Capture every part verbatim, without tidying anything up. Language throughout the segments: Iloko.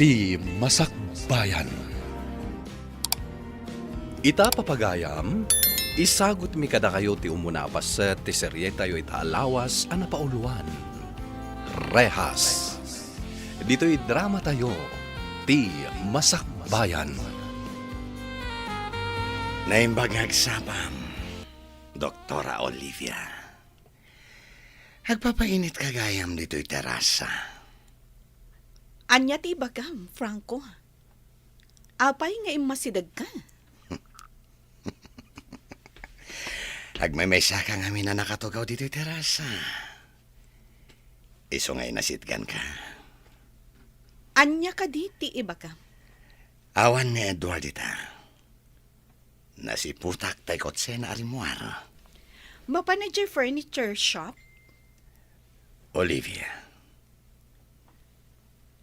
Ti Masakbayan. Ita, papagayam, isagutmi kadakayo ti umuna a paset ti serietayo ita a lawas a napauluan, Rehas. Ditoy dramatayo, Ti Masakbayan. Naimbag nga agsapam, Doktora Olivia. Agpapainitka gayam ditoy terasa. Ania ti ibagam, Franco? Apay nga immasidegka? Agmaymaysaka ngamin a nakatugaw ditoy terasa. Isu nga inasitganka. Ania kadi ti ibagam? Awan ni Edward ita. Nasiputak tay kotsena a rimmuar. Mapan idiay furniture shop? Olivia,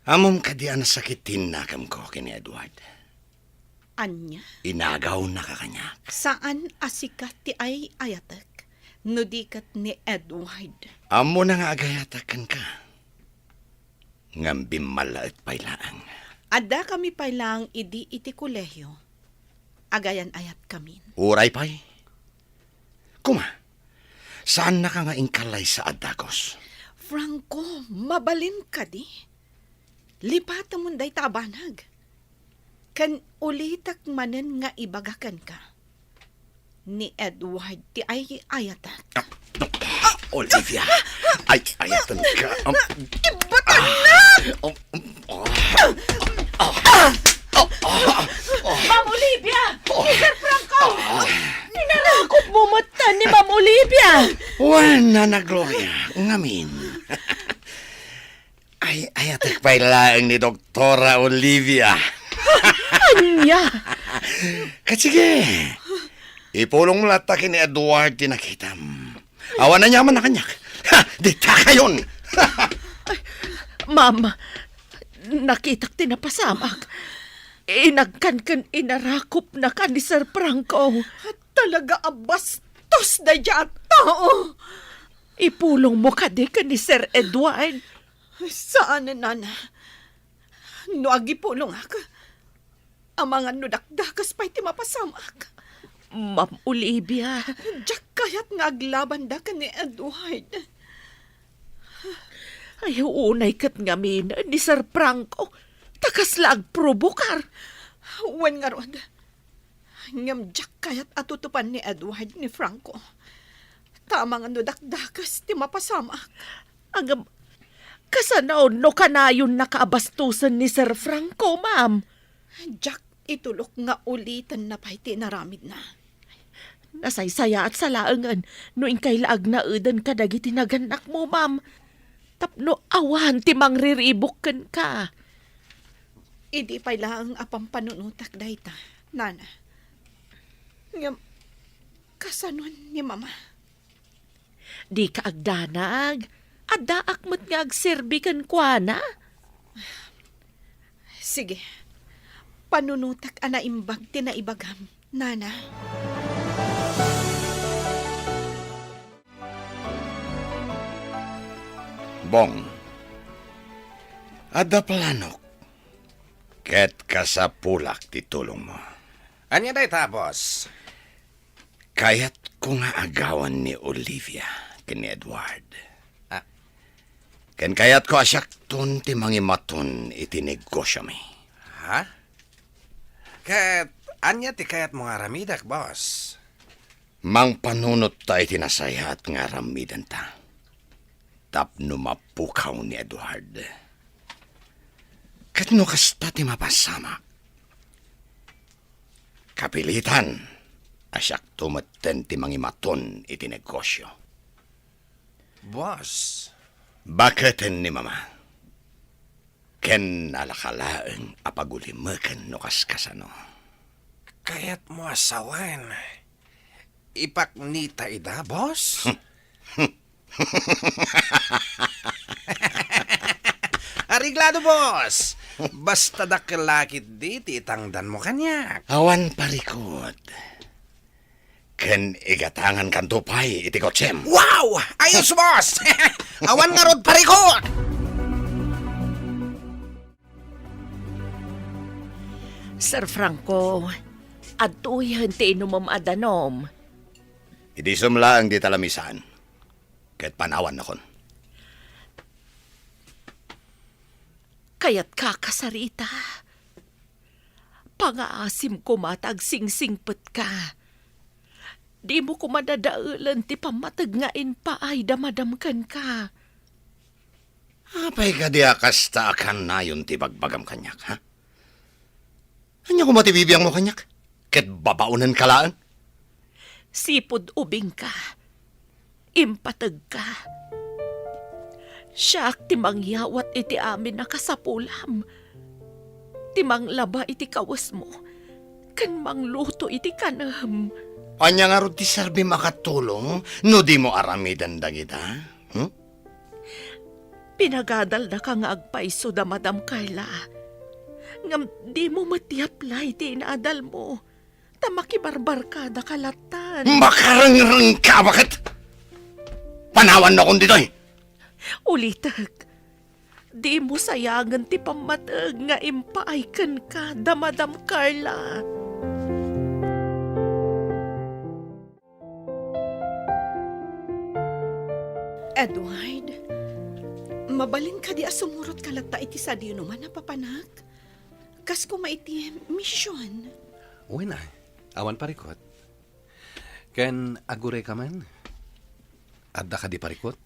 ammom kadi a nasakit ti innakemko ken ni Edward? Ania? Inagawnaka kaniak. Saan a sika ti ay-ayatek, no di ket ni Edward. Ammona nga agayatak kenka. Ngem bimmallaet pay laeng. Addakami pay laeng idi iti kolehio. Agayan-ayatkamin. Uray pay. Kuma, saannaka nga inkallaysa a dagus. Franco, mabalin kadi? Lipatemon dayta a banag. Ken ulitek manen nga ibaga kenka, ni Edward ti ay-ayatek. Ah, Olivia, ay-ayatenka. Um, Ibatannak! Ah, um, um, ah, ah, ah, ah, ah. Ma'am Olivia! Oh. Mister Franco! Ah. Pinarakop mo met ni Ma'am Olivia! Wen, Nana Gloria, ngamin. Ay-ayatek pay laeng ni Doktora Olivia. Ania? Ket sige, ipulongmo latta ken ni Edward ti nakitam. Awan aniamanna kaniak. Ha, ditakayon! Ma'am, nakitak ti napasamak. Inagkan ken inarakopnaka ni Sir Franco. Talaga a bastos daydiay a tao! Ipulongmo kadi ken ni Sir Edward? Saan, Nana. No agipulongak, amangan no dakdakes pay ti mapasamak. Ma'am Olivia. Diak kayat nga aglabanda ken ni Edward. Ay, unay ket ngamin ni Sir Franco, ta kasla agprobokar. Wen ngarud, ngem diak kayat a tutupan ni Edward ni Franco. Ta amangan no dakdakes ti mapasamak. Ngem, kasano no kanayonnaka a bastosen ni Sir Franco, ma'am? Diak itulok nga ulitenna pay ti inaramidna. Nasaysayaatsa laengen no inkay la agnaeden kadagiti nagannakmo, ma'am. Tapno awan ti mangriribuk kenka. Idi pay laeng a pampanunotak dayta, Nana. Ngem, kasanon ni Mama? Dika agdanag. Addaak met nga agserbi kenkuana. Sige. Panunotak a naimbag ti naibagam, Nana. Bong, adda planok ket kasapulak ti tulongmo. Ania dayta, boss? Kayatko nga agawan ni Olivia ken ni Edward. Ah. Ken kayatko a siakton ti mangimaton iti negosiomi. Ha? Ket ania ti kayatmo nga aramidek, boss? Mangpanunotta iti nasayaat nga aramidenta tapno mapukaw ni Edward. Ket no kasta ti mapasamak, kapilitan a siakto metten ti mangimaton iti negosio. Boss. Baketen ni Mama. Ken nalaka laeng a pagulimeken no kaskasano. Kayatmo a sawen, ipaknita ida, boss? Areglado, boss. Basta dakkel la ketdi ti itangdanmo kaniak. Awan parikut. Ken igatangankanto pay iti kotsem. Wow! Ayos, boss! Awan ngarud parikut! Sir Franco, adtoyen ti inumem a danum. Idi sumlaeng dita lamisaan, ket panawannakon. Kayatka, Sarita. Pangaasim koma ta agsingsingpetka. Dimo koma dadaelen ti pammateg nga impaay da madam kenka. Apay kadi a kasta a kanayon ti bagbagam kaniak, ha? Ania koma ti bibiangmo kaniak? Ket babaonenka laeng? Sipud ubingka, impategka. Siak ti mangyawat iti amin a kasapulam, ti manglaba iti kawesmo, ken mangluto iti kanem. Ania ngarud ti serbim a katulong no dimo aramiden dagita? Hmm? Pinagadaldaka nga agpayso da Madam Carla. Ngem dimo met i-apply ti inadalmo, ta makibarbarkadaka lattan. Makarengrengka, baket! Panawannakon ditoy! Ulitek, dimo sayangen ti pammateg nga impaay kenka da Madam Carla. Edward, mabalin kadi a sumurotka latta iti sadinoman a papanak? Kas koma iti mision. Wen a, awan parikut. Ken agurayka man? Adda kadi parikut?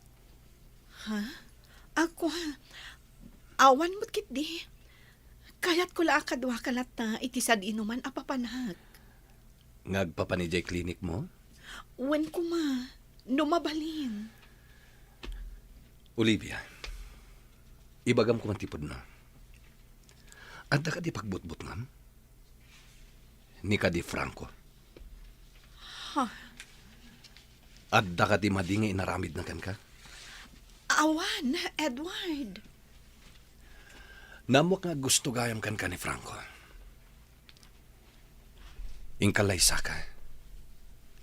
Ha? Ako, ha? Awan met ketdi. Kayatko la a kaduaka latta iti sadinoman a papanak. Nga agpapan idiay klinikmo? Wen koma, no mabalin. Olivia, ibagam koma ti pudno. Adda kadi pagbutbutngam? Ni kadi Franco? Ha? Adda kadi madi nga inaramidna kenka? Awan, Edward. Naammoak nga gusto gayam kenka ni Franco. Inka laysaka.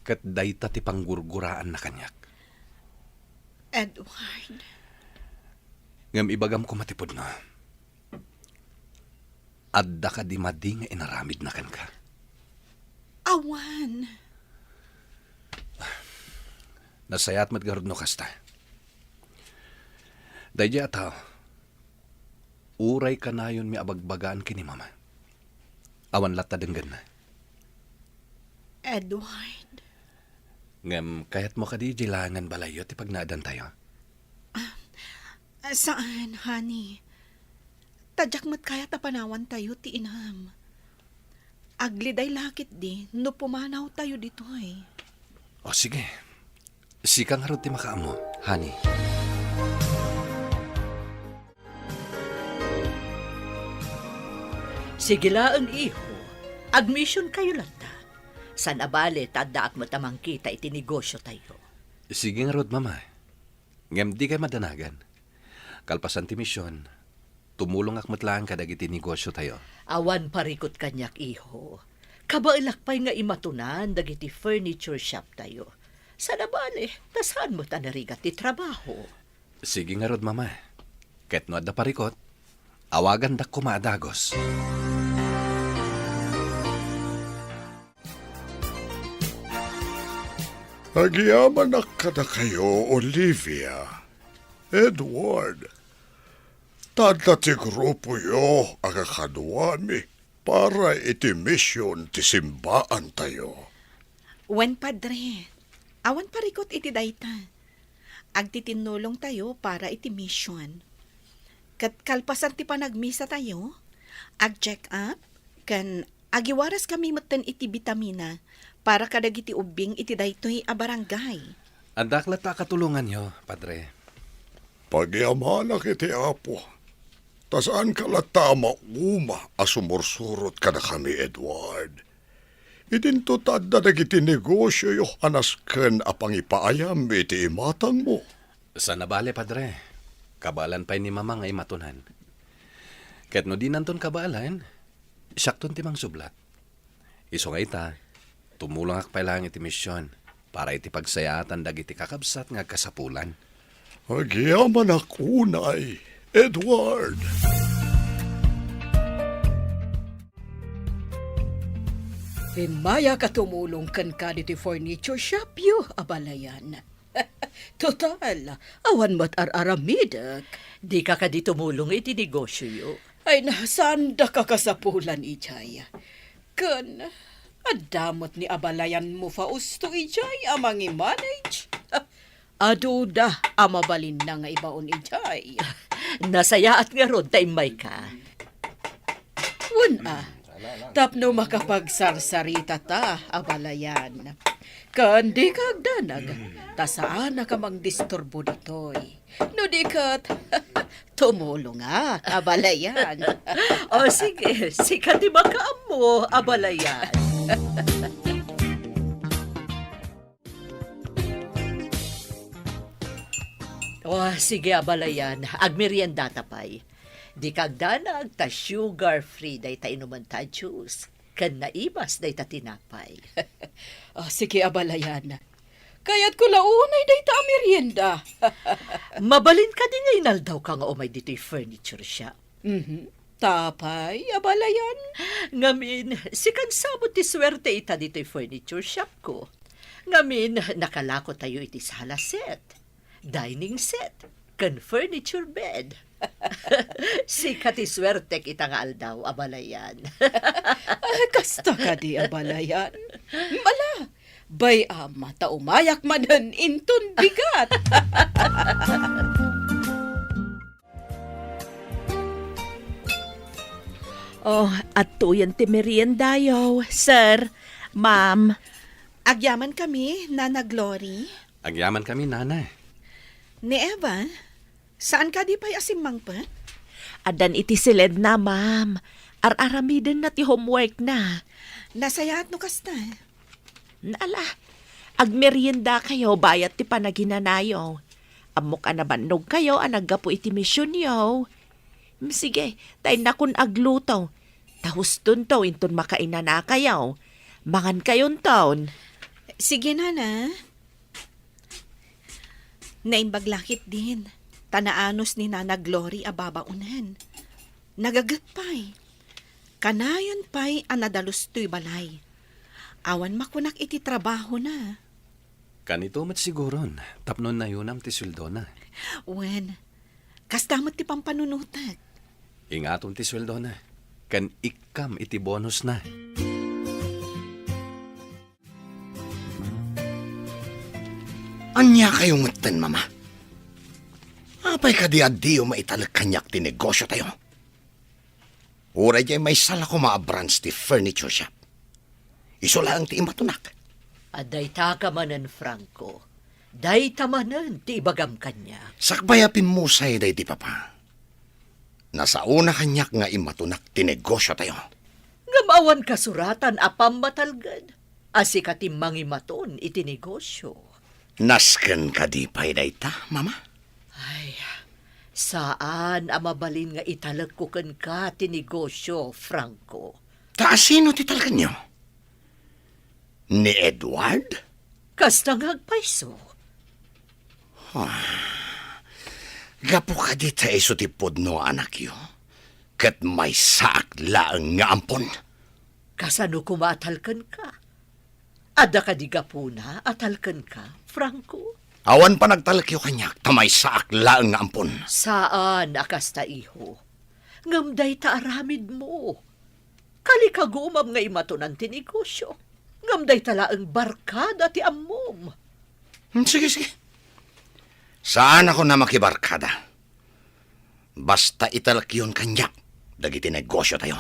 Ket dayta ti panggurguraanna kaniak. Edward. Ngem ibagam koma ti pudno. Adda kadi madi nga inaramidna kenka? Awan. Nasayaat met garud no kasta. Daydiay a tao, uray kanayonmi a bagbagaan ken ni Mama, awan latta denggenna. Edward. Ngem kayatmo kadi idiay laengen balayyo ti pagnaedantayo? Ah, saan, honey. Ta diak met kayat a panawantayo ti inam. Agliday la ketdi no pumanawtayo ditoy. O, sige. Sika ngarud ti makaammo, honey. Sige laeng, iho. Agmisionkayo latta. Saan a bale ta addaak met a mangkita iti negosiotayo. Sige ngarud, Mama. Ngem dikay madanagan. Kalpasan ti mision, tumulongak met laeng kadagiti negosiotayo. Awan parikut kaniak, iho. Kabaelak pay nga imatonan dagiti furniture shoptayo. Saan a bale, ta saan met a narigat ti trabaho. Sige ngarud, Mama. Ket no adda parikut, awagandak koma a dagus. Agyamanak kadakayo, Olivia, Edward, ta adda ti grupoyo a kakaduami para iti mision ti simbaantayo. Wen, Padre, awan parikut iti dayta. Agtitinnulongtayo para iti mision. Ket kalpasan ti panagmisatayo, ag-check up, ken agiwaraskami metten iti bitamina para kadagiti ubbing iti daytoy a barangay. Addaak latta a katulonganyo, Padre. Pagyamanak iti Apo, ta saanka latta a mauma a sumursurot kadakami, Edward. Idinto ta adda dagiti negosioyo a nasken a pangipaayam iti imatangmo. Saan a bale, Padre. Kabaelan pay ni Mama nga imatonan. Ket no dinanton kabaelan, siakton ti mangsublat. Isu nga ita, tumulongak pay laeng iti mision para iti pagsayaatan dagiti kakabsat nga agkasapulan. Agyamanak unay, Edward. Immayak a tumulong kenka ditoy furniture shop yo, abalayan. Total, awan met ar-aramidek. Dika kadi tumulong iti negosioyo? Ay, na, saandaka kasapulan idiay. Ken, adda met ni abalayanmo Fausto idiay a mangimanage. Aduda a mabalinna nga ibaon idiay. Nasayaat ngarud ta immayka. Wen a, tapno makapagsarsarita ta, abalayan. Ken dika agdanag, ta saanak a mangdisturbo ditoy. No di ket, tumulongak, abalayan. O sige, sika ti makaammo, abalayan. O, sige, abalayan. Agmeriendata pay. Dika agdanag ta sugar-free dayta inumenta a juice, ken naibas dayta tinapay. O, sige, abalayan. Kayatko la unay dayta a merienda. Mabalin kadi nga inaldawka nga umay ditoy furniture shop? Mhm. Apay, abalayan? Ngamin, sikan sa met ti suerte ita ditoy furniture shopko. Ngamin, nakalakotayo iti sala set, dining set, ken furniture bed. Sika ti suertek ita nga aldaw, abalayan. Ay, kasta kadi, abalayan? Ala, bay-am ta umayak manen inton bigat. Oh, adtoyen ti meriendayo, sir, ma'am. Agyamankami, Nana Glory. Agyamankami, Nana. Ni Eva, saan kadi pay a simmangpet? Addan iti siledna, ma'am. Ar-aramidenna ti homeworkna. Nasayaat no kasta. Ala, agmeriendakayo bayat ti panaginanayo. Ammok a nabannogkayo a naggapu iti misionyo. Mm, sige, ta innakon agluto. Ta hustonto inton makainanakayo. Mangankayonton. Sige, Nana. Naimbag la ketdin, ta naanus ni Nana Glory a babaonen. Nagaget pay. Kanayon pay a nadalus toy balay. Awan makunak iti trabahona. Kanito met siguron, tapno nayunam ti sueldona. Wen, kasta met ti pampanunotek. Ingaton ti sueldona, ken ikkam iti bonusna. Ania kayo metten, Mama? Apay kadi a diyo maitalek kaniak ti negosiotayo? Uray diay maysa la koma a branch ti furniture shop. Isu laeng ti imatonak. A dayta ka manen, Franco. Dayta manen ti ibagam kaniak. Sakbay a pimmusay daydi papa. Nasaona kaniak nga imatonak ti negosiotayo. Ngem awan kasuratan a pammatalged a sika ti mangimaton iti negosio. Nasken kadi pay dayta, Mama? Ay, saan a mabalin nga italekko kenka ti negosio, Franco. Ta asino ti talkenyo? Ni Edward? Kasta nga agpayso. Ah, gapu kadi ta isu ti pudno a anakyo, ket maysaak laeng nga ampon. Kasano koma a talkenka? Adda kadi gapuna a talkenka, Franco? Awan panagtalekyo kaniak ta maysaak laeng nga ampon. Saan a kasta, iho. Ngem dayta aramidmo. Kalikagumam nga imatonan ti negosio. Ngem dayta laeng barkada ti ammom. Hmm, sige, sige. Saanakon a makibarkada. Basta italekyon kaniak dagiti negosiotayo.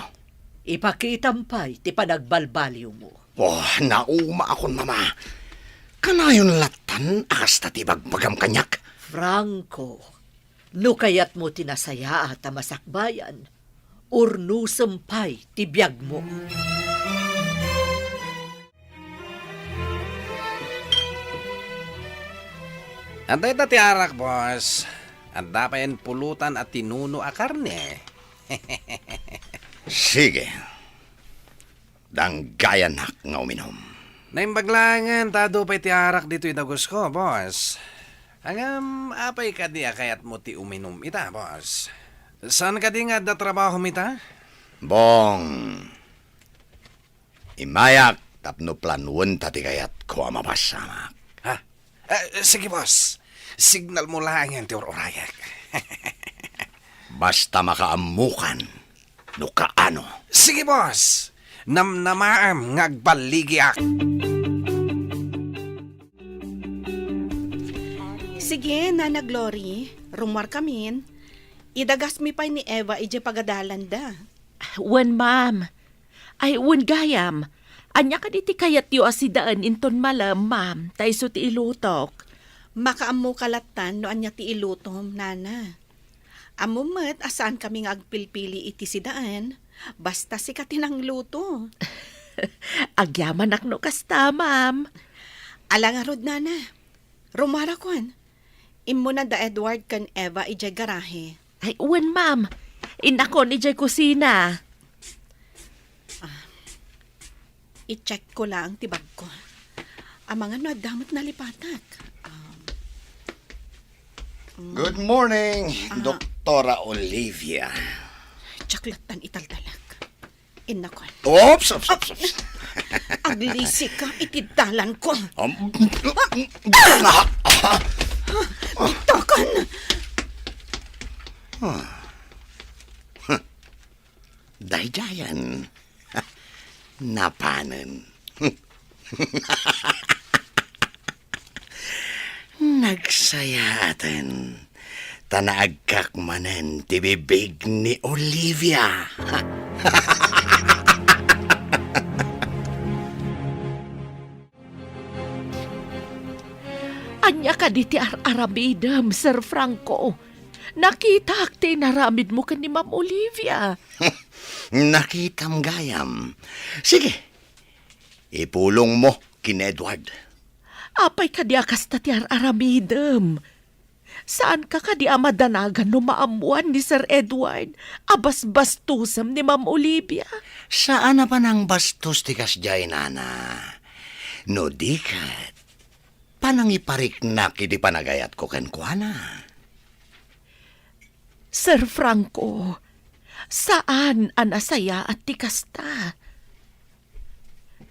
Ipakitam pay ti panagbalbaliwmo. Oh, naumaakon, Mama. Kanayon lattan a kasta ti ibagbagam kaniak. Franco, no kayatmo ti nasayaat a masakbayan, urnosem pay ti biagmo. Adda ita ti arak, boss. Adda payen pulutan a tinuno a karne. Sige. Danggayanak nga uminom. Naimbag laengen ta adu pay ti arak ditoy dagusko, boss. Ngem, apay kadi a kayatmo ti uminom ita, boss? Saan kadi nga adda trabahom ita? Bong, Immayak tapno planuenta ti kayatko a mapasamak. Ha? Eh, sige, boss. Signal mo laengen ti ur-urayek. Basta makaammokan no kaano. Sige, boss. Namnamaem nga agballigiak. Sige, Nana Glory, rummuarkamin. Idagasmi pay ni Eva idiay pagadalanda. Wen, ma'am. Ay, wen gayam. Ania kadi ti kayatyo a sidaen inton malem, ma'am, ta isu ti ilutok? Makaammoka lattan no ania ti ilutom, Nana. Ammom met a saankami nga agpilpili iti sidaen, basta sika ti nangluto. Agyamanak no kasta, ma'am. Ala ngarud, Nana. Rummuarakon. Immuna da Edward ken Eva idiay garahe. Ay, wen, ma'am. Innakon idiay kusina. Ah, i-check ko laeng ti bagko. Amangan no adda met nalipatak. Um, mm. Good morning, Ah. Doktora Olivia. Diak lattan italtalek. Innakon. Oops, oops, oops, oops. Aglisika iti dalanko. Um, Bitakan! Daydiayen. Napanen. Nagsayaaten, ta naagkak manen ti bibig ni Olivia. Ania kadi ti ar-aramidem, Sir Franco? Nakitak ti inaramidmo ken ni Ma'am Olivia. Nakitam gayam. Sige, ipulongmo ken Edward. Apay kadi a kasta ti ar-aramidem? Saanka kadi a madanagan no maammoan ni Sir Edward a basbastosem ni Ma'am Olivia? Saan a panangbastos ti kasdiay, Nana. No di ket, panangipariknak iti panagayatko kenkuana. Sir Franco, saan a nasayaat ti kasta.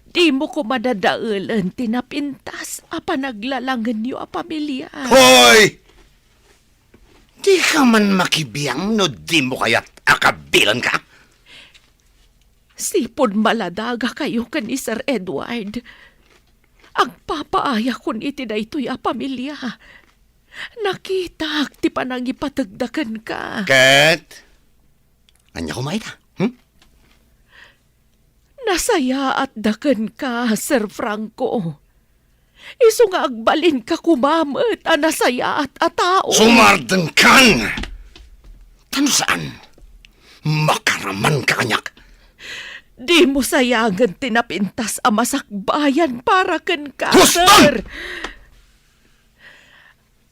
Dimo koma dadaelen ti napintas a panaglalangenyo a pamilia. Hoy! Dika man makibiang no dimo kayat a kabilenka? Sipud maladagakayo ken ni Sir Edward, agpapaayakon iti daytoy a pamilia. Nakitak ti panangipategda kenka. Ket ania koma ita? Hmm? Nasayaatda kenka, Sir Franco. Isu nga agbalinka koma met a nasayaat a tao. Sumardengkan! Ta no saan, makaramanka kaniak. Dimo sayangen ti napintas a masakbayan para kenka, Huston! Sir.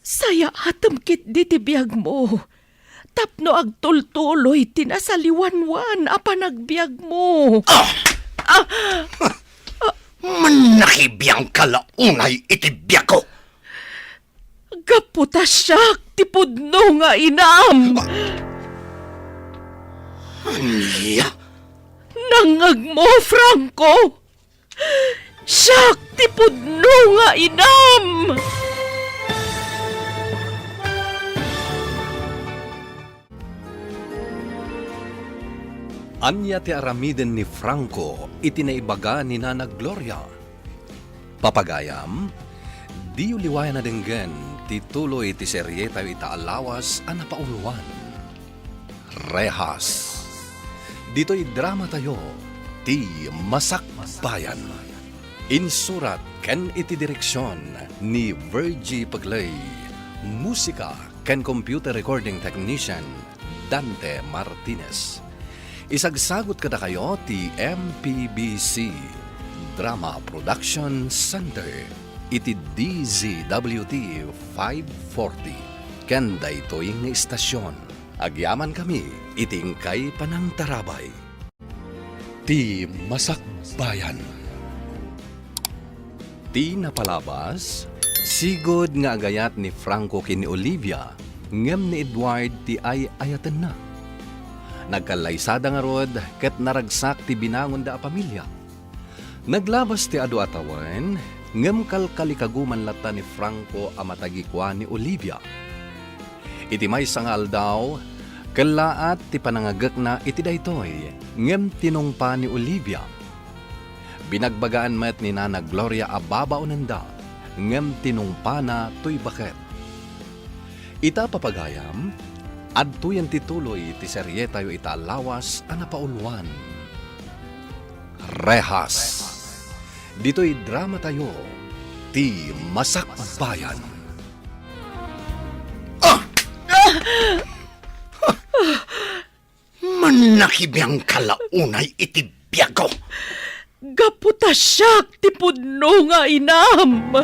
Sayaatem ketdi ti biagmo tapno agtultuloy ti nasaliwanwan a panagbiagmo. Ah! Ah! Mannakibiangka la unay iti biagko. Gapu ta siak ti pudno nga inam. Ania? Nangngegmo, Franco? Siak ti pudno nga inam! Ania ti aramiden ni Franco iti naibaga ni Nana Gloria? Papagayam, diyo liwayan a denggen ti tuloy ti serietayo ita a lawas a napauluan. Rehas. Ditoy dramatayo, ti Masakbayan. Insurat ken iti direksion ni Virgie Pegley. Musika ken computer recording technician, Dante Martinez. Isagsagut kadakayo ti M P B C Drama Production Center iti D Z W T five forty. Ken daytoy nga istasyon, agyamankami iti inkay panangtarabay. Ti Masakbayan. Ti napalabas, sigud nga agayat ni Franco ken ni Olivia, ngem ni Edward ti ay-ayatenna. Nagkallaysada ngarud ket naragsak ti binangonda a pamilia. Naglabas ti adu a tawen, ngem kalkalikaguman latta ni Franco a matagikua ni Olivia. Iti maysa nga aldaw, kellaat ti panangagekna iti daytoy, ngem tinungpa ni Olivia. Binagbagaan met ni Nana Gloria a babaonenda, ngem tinungpana toy baket. Ita, papagayam, adtoyen ti tuloy ti serietayo ita a lawas a napauluan, Rehas. Ditoy dramatayo, ti Masakbayan. Ah! Mannakibiangka la unay iti biagko. Gapu ta siak ti pudno nga inam.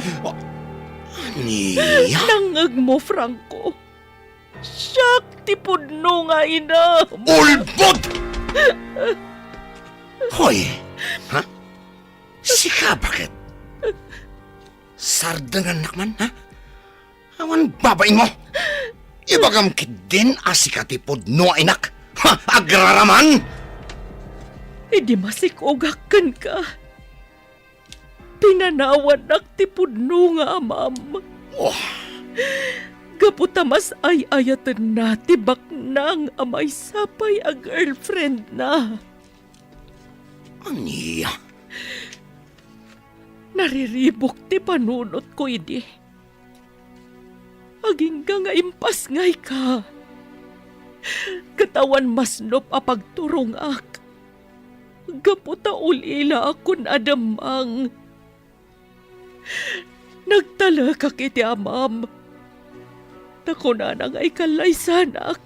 Ania? Nangngegmo, Franco. Siak ti pudno nga inam. Ulbod! Hoy, ha? Sika, baket? Sardengannak man, ha? Awan babainmo. Ibagam ketdin a sika ti pudno a inak. Ha, agraraman! Idi masikogak kenka, pinanawannak ti pudno nga amam. Oh. Gapu ta mas ay-ayatenna ti baknang a maysa pay a girlfriendna. Ania? Nariribuk ti panunotko idi. Agingga nga impasngayka. Ket awan masnop a pagturongak. Gapu ta ulilaakon a demmang. Nagtalekak iti amam. Ta kunana nga ikallaysanak.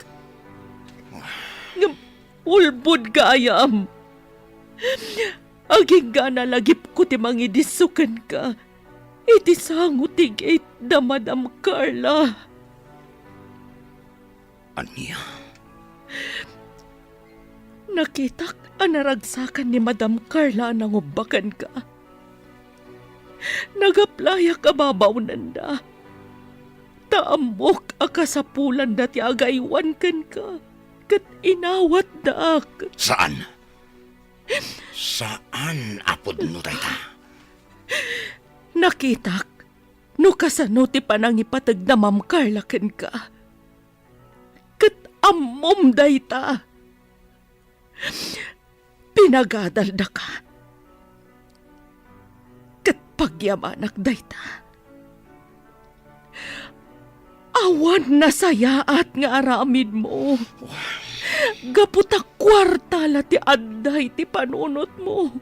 Ngem ulbod gayam. Agingga a nalagipko ti mangidisso kenka iti sango ti gate da Madam Carla. Ania? Nakitak a naragsakan ni Madam Carla a nangubba kenka. Nagaplayak a babaonenda. Ta ammok a kasapulanda ti agaywan kenka, ket inawatdak. Saan? Saan a pudno dayta. Nakitak no kasano ti panangipateg da Ma'am Carla kenka. Ket ammom dayta. Pinagadaldaka. Ket pagyamanak dayta. Awan nasayaat nga aramidmo. Gapu ta kuarta la ti adda iti panunotmo.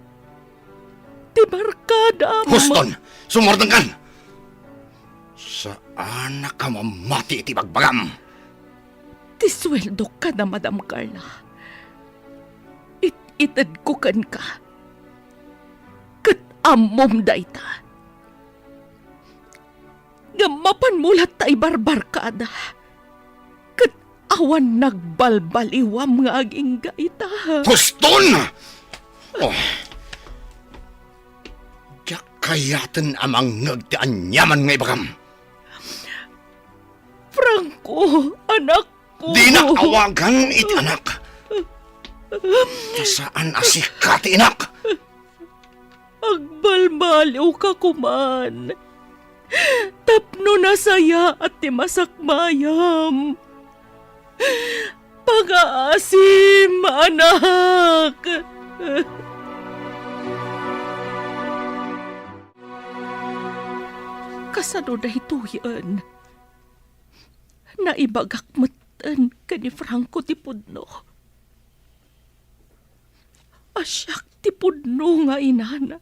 Ti barkadam. Huston! Sumurdengkan! Saanak a mamati iti bagbagam. Ti sueldok kada Madam Carla, it-itedko kenka. Ket ammom dayta. Ngem mapanmo latta ibarbarkada. Ket awan nagbalbaliwam nga agingga ita. Huston! Oh. Diak kayaten a mangngeg ti aniaman nga ibagam. Franco, anakko. Dinak awagan iti anak. Ta saan a sika ti inak. Agbalbaliwka koman. Tapno nasayaat ti masakbayam. Pangaasim, anak! Kasano daytoyen? Naibagak metten ken ni Franco ti pudno. A siak ti pudno nga inana.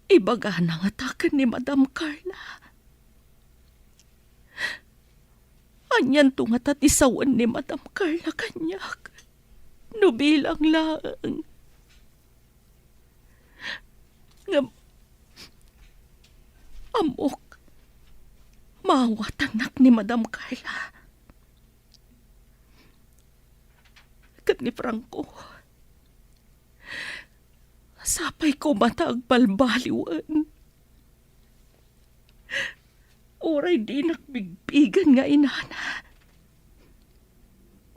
Ibagana ngata ken ni Madam Carla. Anianto ngata ti sawen ni Madam Carla kaniak no bilang laeng? Ngem ammok, maawatannak ni Madam Carla. Ket ni Franco, sapay koma ta agbalbaliwen. Uray dinak bigbigen nga inana,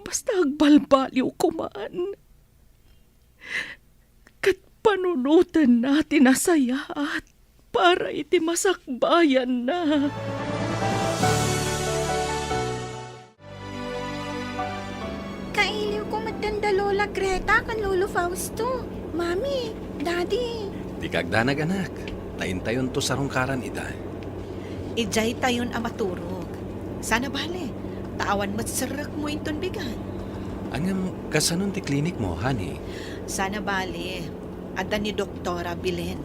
basta agbalbaliw koman. ket panunotenna ti nasayaat para iti masakbayanna. Kailiwko met da Lola Greta ken Lolo Fausto. Mami, Daddy. Dika agdanag, anak. Ta intayonto sarungkaran ida. Idiaytayon a maturog. Sana bale, ta awan met serrekmo inton bigat. Ngem, kasanon ti klinikmo, honey? Sana bale, adda ni Doktora Belen.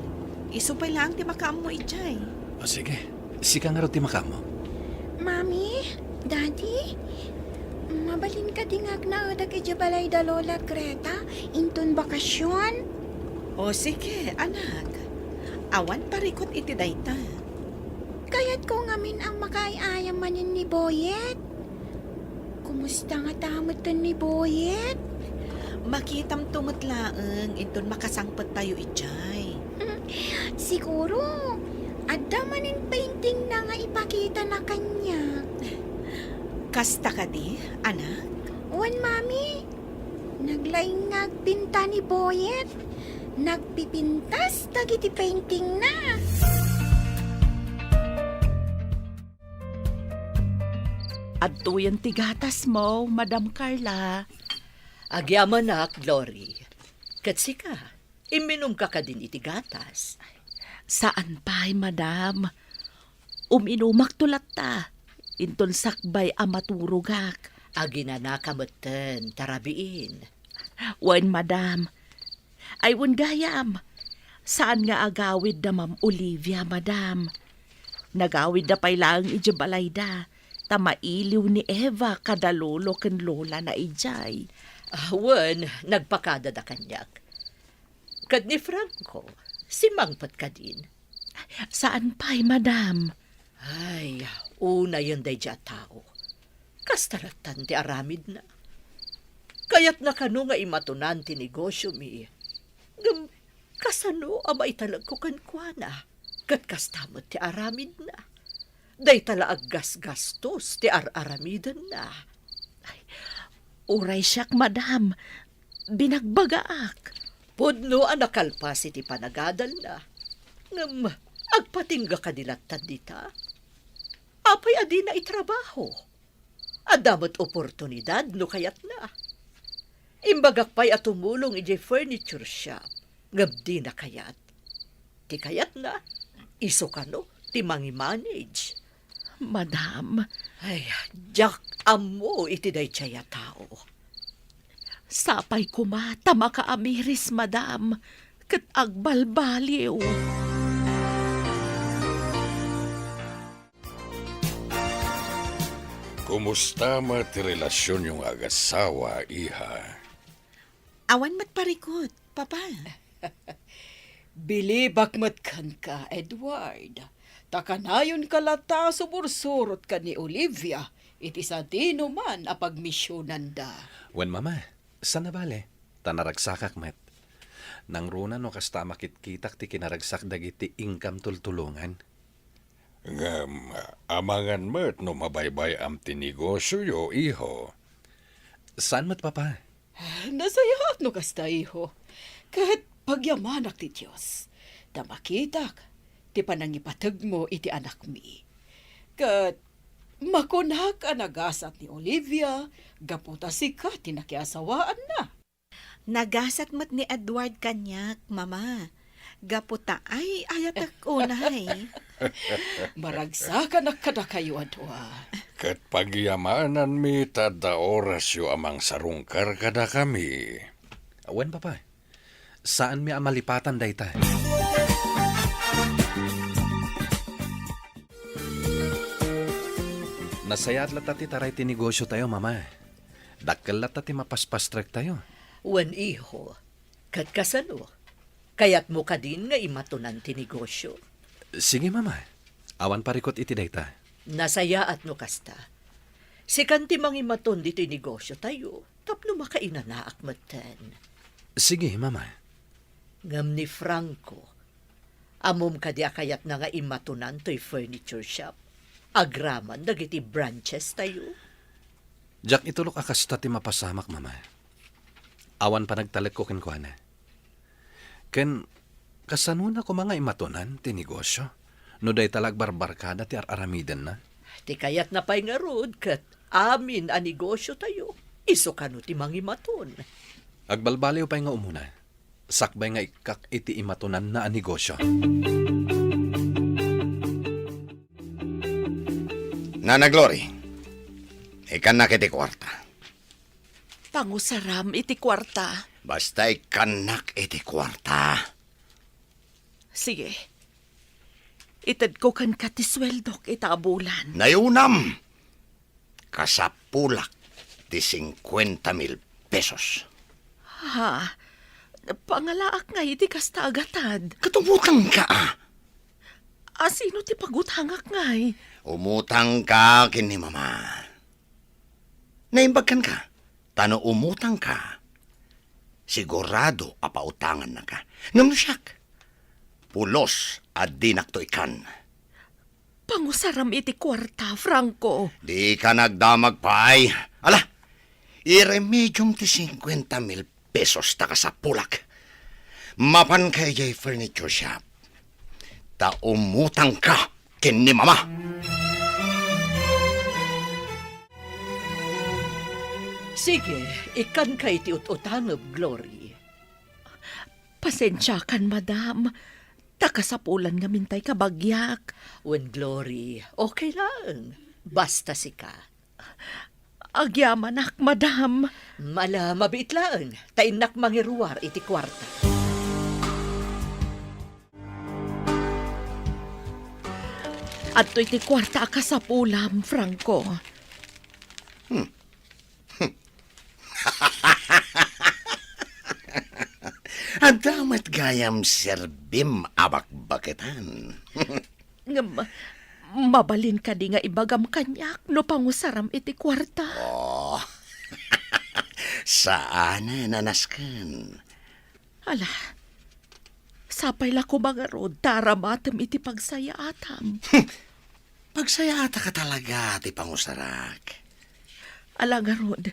Isu pay laeng ti makaammo idiay. O, sige. Sika ngarud ti makaammo. Mami, Daddy, mabalin kadi nga agnaedak idiay balay da Lola Greta inton bakasion? O, sige, anak. Awan parikut iti dayta. Kayatko ngamin a makaay-ayam manen ni Boyet. Kumusta ngata metten ni Boyet? Makitamto met laeng inton makasangpettayo idiay. Siguro, adda manen paintingna nga ipakitana kaniak. Kasta kadi, anak? Wen, Mami. Naglaing nga agpinta ni Boyet. Nagpipintas dagiti paintingna. Adtoyen ti gatasmo, Madam Carla. Agyamanak, Glory. Ket sika, imminumka kadin iti gatas? Saan pay, Madam. Uminumakto latta, inton sakbay a maturogak. Aginanaka metten, ta rabiin. Wen, Madam. Ay, wen gayam. Saan nga agawid da Ma'am Olivia, Madam. Nagawidda pay laeng idiay balayda, ta mailiw ni Eva kada lolo ken lolana idiay. Ah, wen, nagpakadada kaniak. Ket ni Franco, simmangpet kadin? Saan pay, Madam. Ay, unayen daydiay a tao. Kasta lattan ti aramidna. Kayatna kano nga imatonan ti negosiomi. Ngem kasano a maitalekko kenkuana? Ket kasta met ti aramidna. Dayta la aggasgastos ti ar-aramidenna. Ay, uray siak, Madam. Binagbagaak. Pudno a nakalpas iti panagadalna. Ngem agpatingga kadi lattan dita? Apay a dina itrabaho? Adda met oportunidad no kayatna. Imbagak pay a tumulong idiay furniture shop, ngem dina kayat. Ti kayatna, isu kano ti mangimanage. Madam. Ay, diak ammo iti daydiay a tao. Sapay koma ta makaamiris, Madam, ket agbalbaliw. Kumusta met ti relasionyo nga agasawa, iha? Awan met parikut, Papa. Bilibak met kenka, Edward. Ta kanayonka latta a sumursurot ken ni Olivia iti sadinoman a pagmisionanda. Wen, Mama, saan a bale, ta naragsakak met. Nangruna no kasta a makitkitak ti kinaragsak dagiti inkam tultulongan. Ngem, amangan met no mabaybay-am ti negosioyo, iho. Saan met, Papa? Nasayaat no kasta, iho. Ket pagyamanak ti Dios, ta makitak ti panangipategmo iti anakmi. Ket makunak a nagasat ni Olivia gapu ta sika ti nakiasawaanna. Nagasat met ni Edward kaniak, Mama, gapu ta ay-ayatek unay. Maragsakanak kadakayo a dua. Ket pagyamananmi ta adda orasyo a mangsarungkar kadakami. Wen, Papa. Saanmi a malipatan dayta. Nasayaat latta ti taray ti negosiotayo, Mama. Dakkel latta ti mapaspastrektayo. Wen, iho. Ket kasano? Kayatmo kadin nga imatonan ti negosio? Sige, Mama. Awan parikut iti dayta. Nasayaat no kasta. Sikan ti mangimaton ditoy negosiotayo tapno makainanaak metten. Sige, Mama. Ngem ni Franco, ammom kadi a kayatna nga imatonan toy furniture shop agraman dagiti branches tayo? Diak itulok a kasta ti mapasamak, Mama. Awan panagtalekko kenkuana. Ken kasano na koma nga imatonan ti negosio no dayta la agbarbarkada ti ar-aramidenna? Ti kayatna pay ngarud ket amin a negosiotayo, isu kano ti mangimaton. Agbalbaliw pay nga umuna, sakbay nga ikkak iti imatonanna a negosio. Nana Glory, ikkannak iti kuarta. Pangusaram iti kuarta. Basta ikkannak iti kuarta. Sige. Itedko kenka ti sueldok ita a bulan. Nayunam! Kasapulak ti singkuenta mil pesos. Ha? Pangalaak ngay iti kasta a gatad. Ket umutangka, a? A sino ti pagutangak ngay? Umutangka ken ni Mama. Naimbag kenka, ta no umutangka, sigurado a pautangannaka. Ngem no siak, pulos a dinakto ikkan. Pangusaram iti kuarta, Franco. Dika nagdamag pay. Ala, iremediom ti singkuenta mil pesos ta kasapulak. Mapanka idiay furniture shop, ta umutangka ken ni Mama. Sige, ikkanka iti ut-utangem, Glory. Pasensiakan, madam. Ta kasapulan ngamin tay kabagiak. Wen, Glory, okay laeng. Basta sika. Agyamanak, madam. Ala, mabiit laeng. Ta innak mangiruar iti kuarta. Adtoy ti kuarta a kasapulam, Franco. Hmm. Adda met gayam serbim a bakbaketan. Ngem, mabalin kadi nga ibagam kaniak no pangusaram iti kuarta? Oh, saanen a nasken. Ala, sapay la koma ngarud ta aramatem iti pagsayaatam. Pagsayaataka talaga ti pangusarak. Ala ngarud,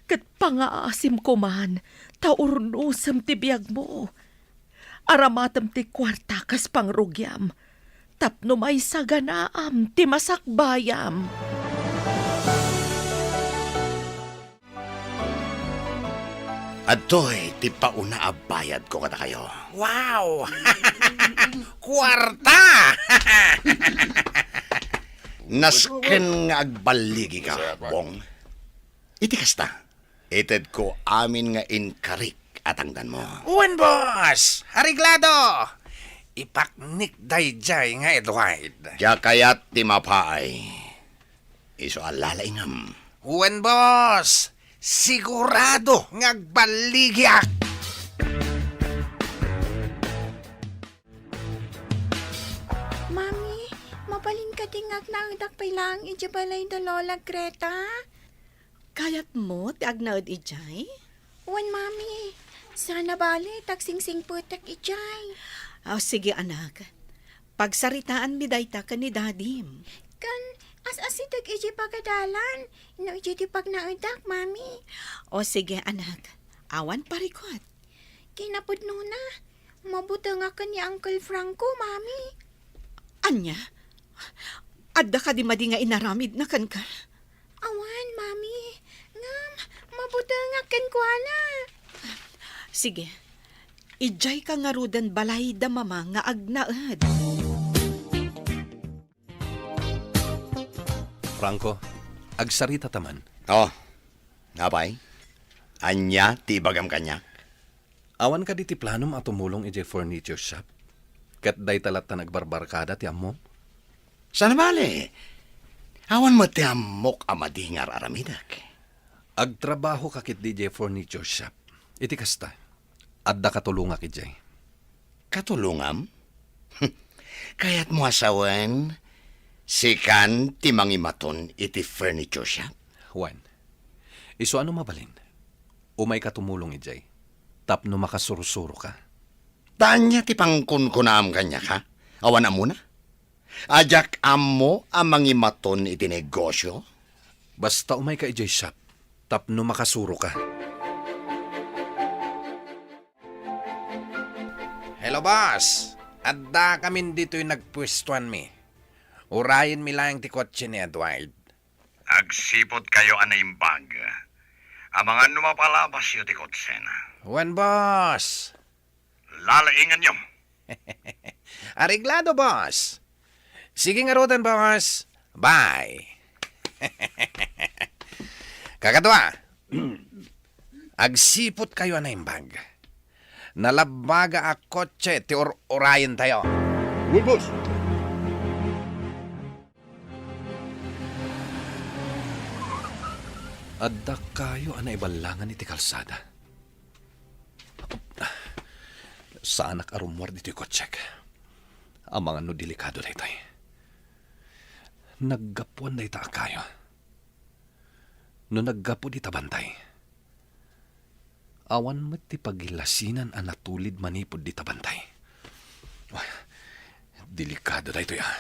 ket pangaasim koman ta urnosem ti biagmo. Aramatem ti kuarta kas pangrugiam, tapno maisaganaam ti masakbayam. Adtoy ti pauna a bayadko kadakayo. Wow! Kuarta! Nasken nga agballigika, Bong. Iti kasta, itedko amin nga inkarik a tangdanmo. Wen, boss! Areglado! Ipaknik daydiay nga Edward. Diak kayat ti mapaay. Isu a lalaingam. Wen, boss! Sigurado nga agballigiak! Mami, mabalin kadi nga agnaedak pay laeng idiay balay da Lola Greta? Kayatmo ti agnaed idiay? Wen, Mami. Sana bale ta agsingpettak idiay. Ah, sige, anak. Pagsaritaanmi dayta ken ni Dadim. Ken as-asideg idiay pagadalan, no idiay ti pagnaedak, Mami. O, sige, anak. Awan parikut. Kinapudnona, mabutengaken ni Uncle Franco, Mami. Ania? Adda kadi madi nga inaramidna kenka? Awan, Mami. Ngem, mabutengaken kenkuana. Sige. Idiayka ngaruden balay da Mama nga agnaed. Franco, agsaritata man. Oh, apay? Ania ti ibagam kaniak? Awan kadi ti planom a tumulong idiay furniture shop? Ket dayta latta nagbarbarkada ti ammom? Sana bale, awan met ti ammok a madi nga ar-aramidek. Agtrabahoka ketdi idiay furniture shop. Iti kasta, adda katulongak idiay. Katulongam? Kayatmo a sawen, sikan ti mangimaton iti furniture shop? Wen, isu a no mabalin, umayka tumulong idiay tapno makasursuroka. Ta ania ti pangkunkunaam kaniak, ha? Awan ammona? A diak ammo a mangimaton iti negosio? Basta umayka idiay shop tapno makasuroka. Boss, addakamin ditoy nagpuestuanmi. Urayenmi laeng ti kotse ni Edward. Agsiputkayo a naimbag. Amangan no mapalabasyo ti kotsena. Wen, boss. Lalainganyo. Areglado, boss. Sige ngaruden, boss. Bye. Kakadua, agsiputkayo a naimbag. Nalabbaga a kotse ti ur-urayentayo. Wen, boss. Adda kayo a naiballangan iti kalsada. Saanak a rummuar ditoy kotsek. Amangan no delikado daytoy. Naggapuan dayta a kayo. No naggapu dita bantay, awan met ti pagilasinan a natulid manipud dita bantay. Ay, delikado daytoy, ah.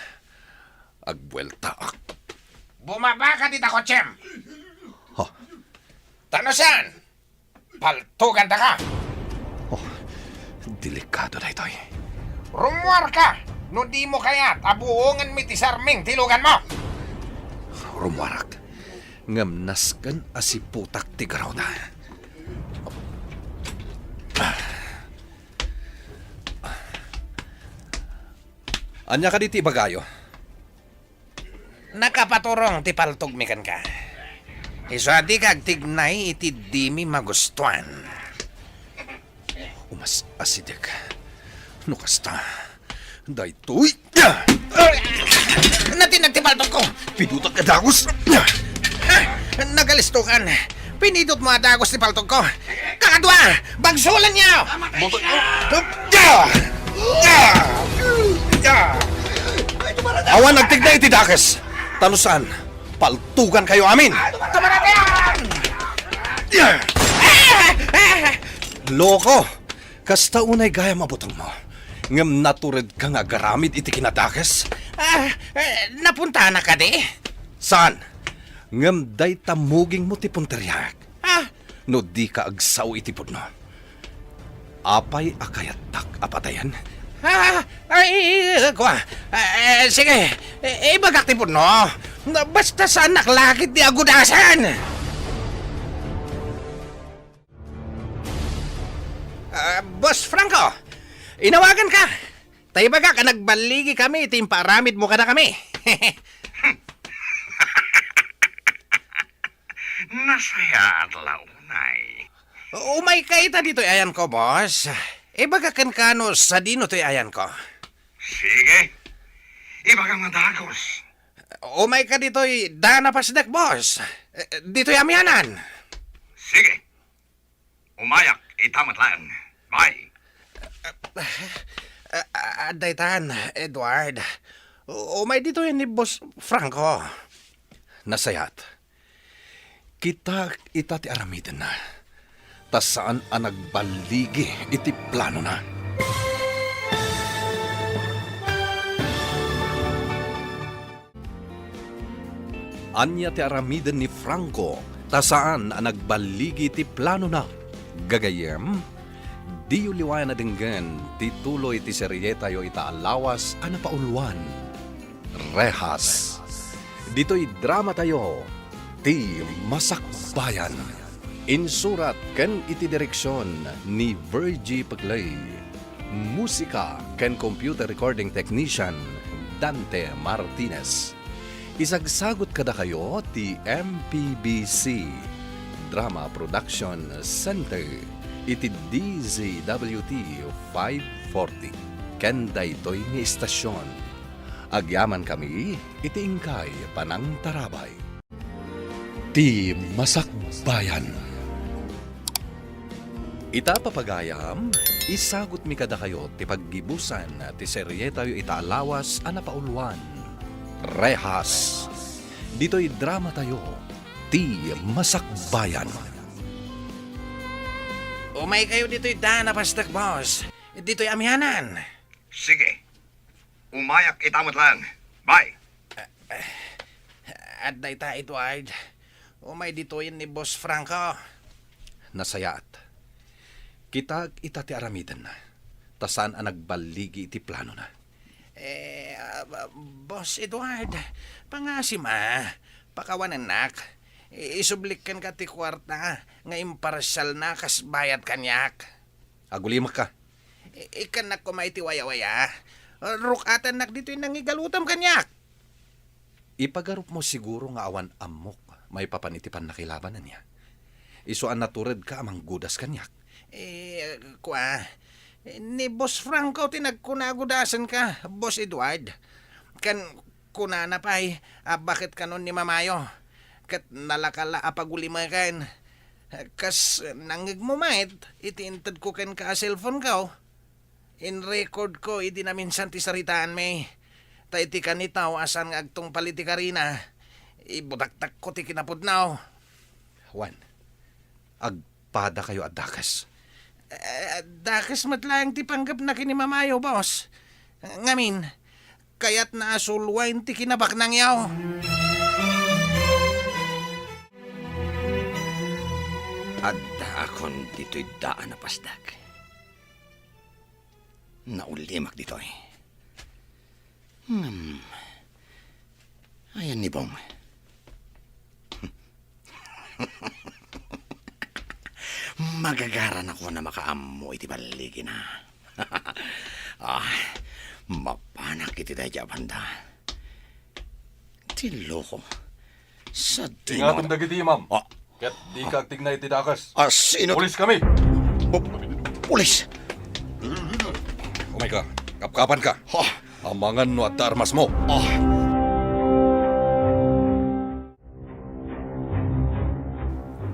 Agbueltaak. Bumaba ka dita kotsem! Ha? Tano saan? Paltuganta ka! Oh, delikado daytoy. Rummuar ka! No di mo kayat a buongan mi ti sarming ti lugan mo! Rummuarak. Ngem nasken a siputak ti garruda. Ania kadi ti ibagayo? Nakapaturong ti paltogmi kenka. Isu a dika agtignay iti dimi magustuan. Umas asidek. No kasta, daytoy. Natinag ti paltogko. Pidutak a dagus. Nagalistukan. Pinidot mo a dagus ti paltogko. Kakadua, bagsulan niyo! Awan agtigna iti dakes. Tano saan, paltugan kayo amin. Kamaratan! Loko! Kasta unay gayam a butongmo. Ngem naturedka nga agaramid iti kinadakes? Ah, eh, napuntanak kadi? Saan? Ngem dayta mugingmo ti punteriak. Ah, no dika agsao iti pudno, apay a kayattak a patayen? Ah, ay, kua. Ah, eh, sige, eh, ibagak ti pudno. Basta saanak lakit ti agudasan. Ah, Boss Franco, inawagan ka. Ta ibagak a nagballigi kami iti impaaramid mo kadakami. Nasayaat la unay. Umay ka ita ditoy ayanko, boss. Ibagak kenka no sadino toy ayanko. Sige. Ibagam a dagus. Umay ka ditoy daan a pasdek, boss. Eh, ditoy amianan. Sige. Umayak ita met laeng. Bye. Ah, ah, adda itan, Edward. Umay ditoy ni Boss Franco. Nasayaat. Kitaek ita ti aramidenna, ta saan a nagballigi iti planona. Ania ti aramiden ni Franco ta saan a nagballigi ti planona? Gagayyem, diyo liwayan a denggen ti tuloy ti serietayo ita a lawas a napauluan, Rehas. Ditoy dramatayo, Ti Masakbayan. Insurat ken iti direksion ni Virgie Peclay. Musika ken computer recording technician, Dante Martinez. Isagsagut kadakayo ti M P B C Drama Production Center iti D Z W T five forty. Ken daytoy nga istasion, agyamankami iti inkay panangtarabay. Ti Masakbayan. Ita, papagayam, isagutmi kadakayo ti paggibusan ti serietayo ita a lawas a napauluan, Rehas. Ditoy dramatayo, Ti Masakbayan. Umay kayo ditoy daan a pasdek, boss. Ditoy amianan. Sige. Umayak ita met laeng. Bye. Adda ita, Edward. Umay ditoyen ni Boss Franco. Nasayaat. Kitaek ita ti aramidenna. ta saan a nagballigi iti planona. Eh, ah, Boss Edward, pangasim a, pakawanennak. I-, isublik kenka ti kuarta nga imparsialna kas bayad kaniak. Agulimakka. I-, ikkannak koma iti wayawaya. Ruk-atannak ditoy nangigalutam kaniak. Ipagarupmo siguro nga awan ammok maipapan iti pannakilaban, ania? Isu a naturedka a manggudas kaniak. Eh, kua, ni Boss Franco ti nagkuna a gudasenka, Boss Edward. Ken kunana pay a baket kanon ni Mamayo. Ket nalaka la a pagulimekan. Kas nangngegmo met iti intedko kenka a cellphone-ko. In-record ko idi naminsan ti saritaanmi. Ta iti kanitaw a saan nga agtungpal iti karina, ibutaktakko ti kinapudno. Juan, agpadakayo a dakes. Eh, dakes met laeng ti panggepna ken ni Mamayo, boss. Ngamin, kayatna a suloen ti kinabaknangyo. Addaakon ditoy daan a pasdak. Naulimak ditoy. Hmm. Ayan ni Bong. Magagaranakon a makaammo iti balligina. Ah, mapanak iti dayta a banda. Ti loko. Sa Ingatem dagiti, ma'am. Ah. Ket dika agtigna iti dakes. Ah, sino? Pulis kami. Pu-, pulis? Umayka. Kapkapanka. Ah. Amangan no adda armasmo. Ah.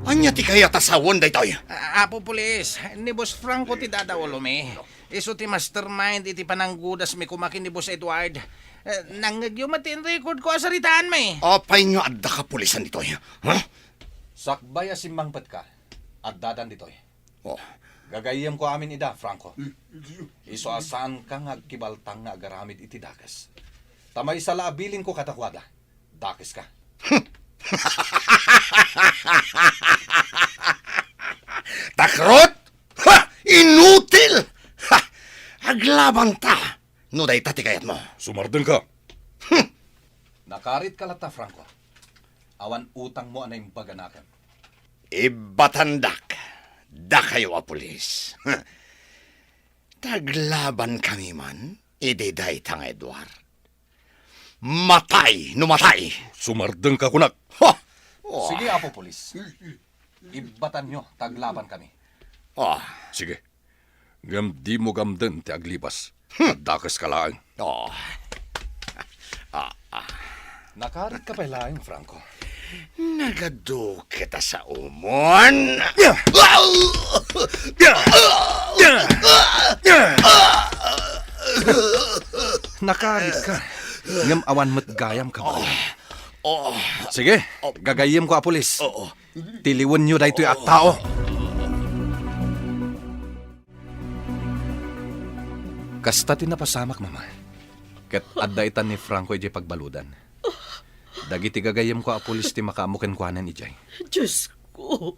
Ania ti kayat a sawen daytoy? A-, Apo Pulis, ni Boss Franco ti dadaulomi. Isu ti mastermind iti pananggudasmi koma ken ni Boss Edward. Eh, nangngegyo met ti in-record ko a saritaanmi. Apay nga adda kapulisan ditoy? Ha? Sakbay a simmangpetka, addadan ditoy. Oh. Gagayyemko amin ida, Franco. Isu a saanka nga agkibaltang nga agaramid iti dakes. Ta maysa la a bilinko kadakuada. Dakeska. Takrot! Ha! Inutil! Ha! Aglabanta! No dayta ti kayatmo. Sumardengka. Hmm. Nakaritka latta, Franco. Awan utangmo a naimbag a nakem. Ibbatandak, dakayo a pulis. Taglaban kami man idi dayta nga Edward. Matay no matay! Sumardengka kunak. Ha! Oh. Sige, Apo Pulis. Ibbatanyo, taglaban kami. Oh. Sige. Ngem dimo gamden ti aglibas. Hmm. Addakeska laeng. Oh. Ah, ah. Nakaritka pay laeng, Franco. Nagadu ket a saomon. Nakaritka. Ngem awan met gayam, kabaro. Oh. Sige, gagayyemko a pulis. Oo. Tiliwenyo daytoy a tao. Kasta ti napasamak, Mama. Ket adda itan ni Franco idiay pagbaludan. Dagiti gagayyemko a pulis ti makaammo kenkuana idiay. Diosko,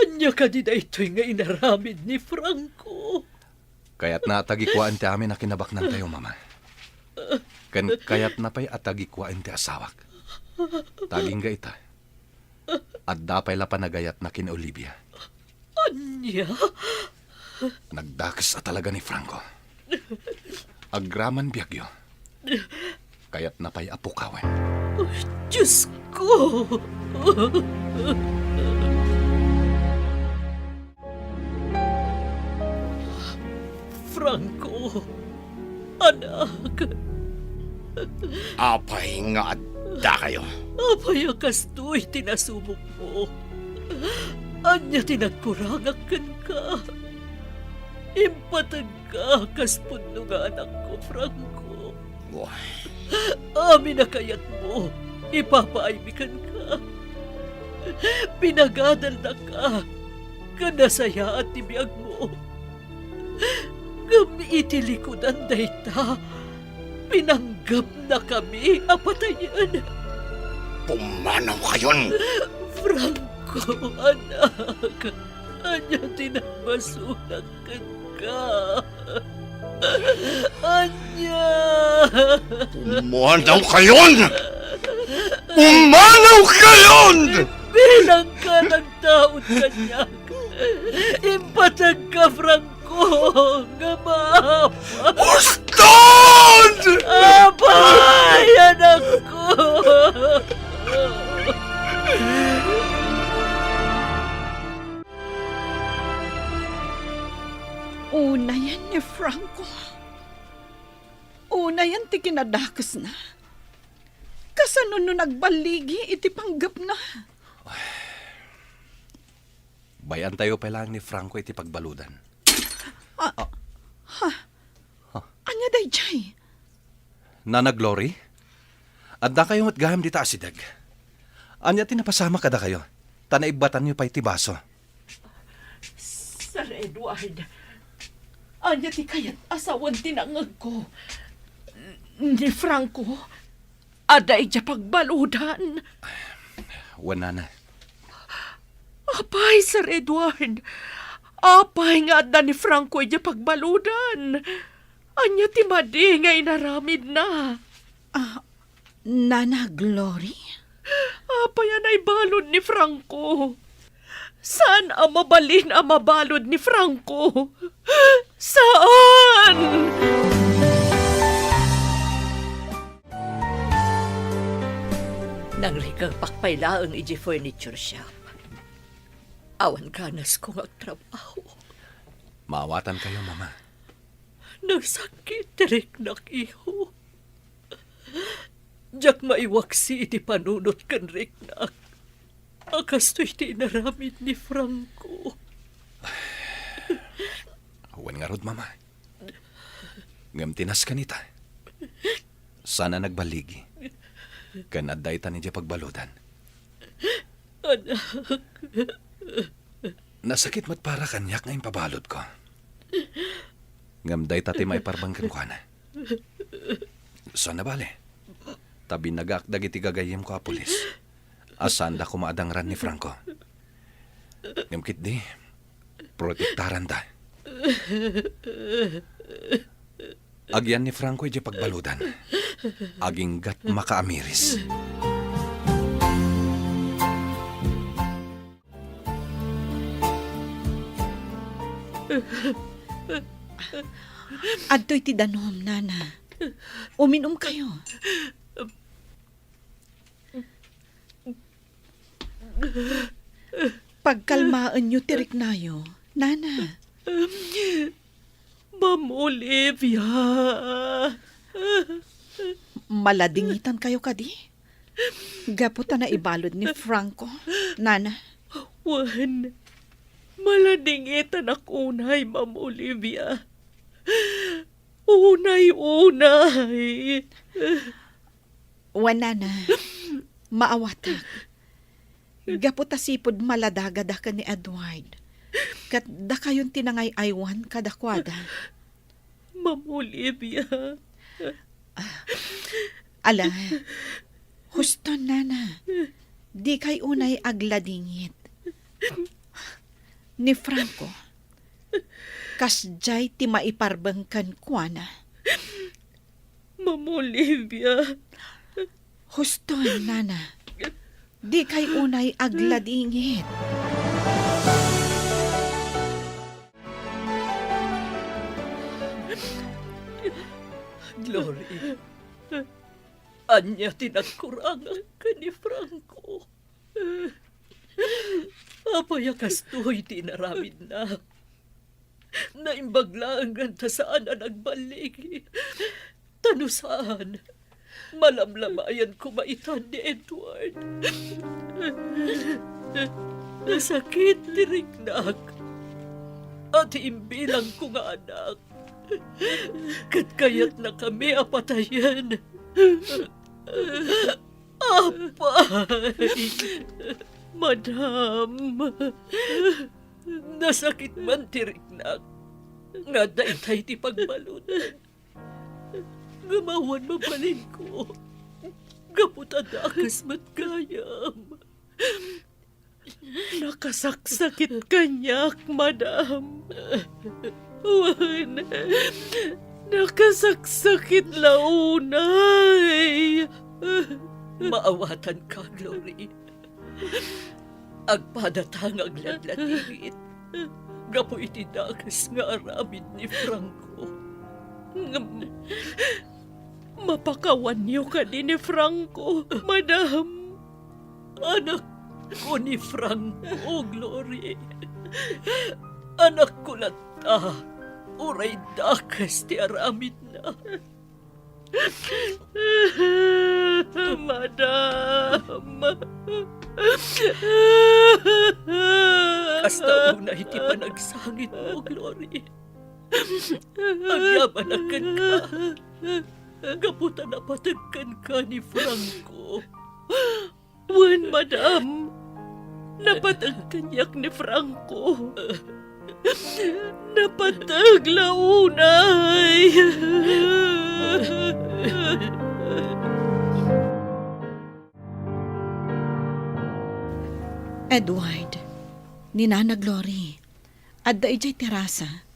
ania kadi daytoy nga inaramid ni Franco? Kayatna a tagikuaen ti amin a kinabaknantayo, Mama. Ken kayatna pay a tagikuaen ti asawak. Ta agingga ita, adda pay la panagayatna ken Olivia. Ania? Nagdakes a talaga ni Franco. Agraman biagyo. Kayatna pay a pukawen. Diosko! Franco, anak. Apay nga addakayo? Apay a kastoy ti nasubokmo? Ania ti nagkurangak kenka? Impateg ka kas pudno nga anakko, Franco. Wah. Amin a kayatmo, ipapaaymi kenka. Pinagadalnaka, ken nasayaat ti biagmo. Ngem iti likudan dayta, pinanggepnakami a patayen. Pumanawkayon! Franco, anak, ania ti nagbasolak kenka? ka. Ania? Pumanaw kayon! Pumanaw kayon! Bilang ka nagtaud kaniak, impateg ka, Franco, nga maapa. Uston! Apay, anakko! Unayen ni Franco. Unayen ti kinadakesna. Kasano no nagballigi iti panggepna? Bay-antayo pay laeng ni Franco iti pagbaludan. Ah, ah. Ha? Huh. Ania daydiay? Nana Glory? Addakayo met gayam dita asideg. Ania ti napasamak kadakayo? Ta naibbatanyo pay ti baso. Sir Edward, ania ti kayat a sawen ti nangngegko? Ni Franco, adda idiay pagbaludan. Wen, nana. Apay, Sir Edward? Apay nga adda ni Franco idiay pagbaludan? Ania ti madi nga inaramidna? Ah, Nana Glory? Apay a naibalud ni Franco? Saan a mabalin a mabalud ni Franco? Saan? Nangrikrikak pay laeng idiay furniture shop. Awan ganasko nga agtrabaho. Maawatankayo, Mama. Nagsakit ti riknak, iho. Diak maiwaksi iti panunot ken riknak a kastoy ti inaramid ni Franco. Wen ngarud, Mama. Ngem ti nasken ita, saan a nagballigi. Ken adda itan idiay pagbaludan. Anak. Nasakit met para kaniak nga impabaludko. Ngem dayta ti maiparbeng kenkuana. Saan a bale, ta binagaak dagiti gagayyemko a pulis a saanda koma a dangran ni Franco. Ngem ketdi, protektaranda. Agyan ni Franco idiay pagbaludan. Aginggat makaamiris. Adtoy ti danum, Nana. Uminumkayo. Pagkalmaenyo ti riknayo, Nana. Ma'am Olivia. Maladingitankayo kadi? Gapu ta naibalud ni Franco, Nana. Wen, maladingitanak unay, Ma'am Olivia. Unay, unay. Wen, Nana, maawatak. Gapu ta sipud maladagada ken ni Edward, ket dakayon ti nangay-aywan kadakuada. Ma'am Olivia. Ah, ala, huston, Nana. Dikay unay agladingit. Ni Franco, kasdiay ti maiparbeng kenkuana. Ma'am Olivia. Huston, Nana. Dikay unay agladingit. Glory, ania ti nagkurangak ken ni Franco? Apay a kastoy ti inaramidna? Naimbag laeng ta saan a nagballigi. Ta no saan, malamlamayan koma itan ni Edward. Nasakit ti riknak a ti imbilangko nga anak ket kayatnakami a patayen. Apay! Madam, nasakit man ti riknak nga dayta iti pagbaludan. Ngem awan mabalinko, gapu ta dakes met gayam. Nakasaksakit kaniak, madam. Wen, nakasaksakit la unay. Maawatanka, Glory. Agpadata nga aglatlatigit gapu iti dakes nga aramid ni Franco. Ngem, mapakawanyo kadi ni Franco, madam? Anakko ni Franco, Glory. Anakko latta, uray dakes ti aramidna. Madam. Kasta unay ti panagsangitmo, Glory. Agyamanak kenka. Gapu ta napateg kenka ni Franco. Wen, madam. Napateg kaniak ni Franco. Napateg la unay. Edward, ni Nana Glory, adda idiay terasa.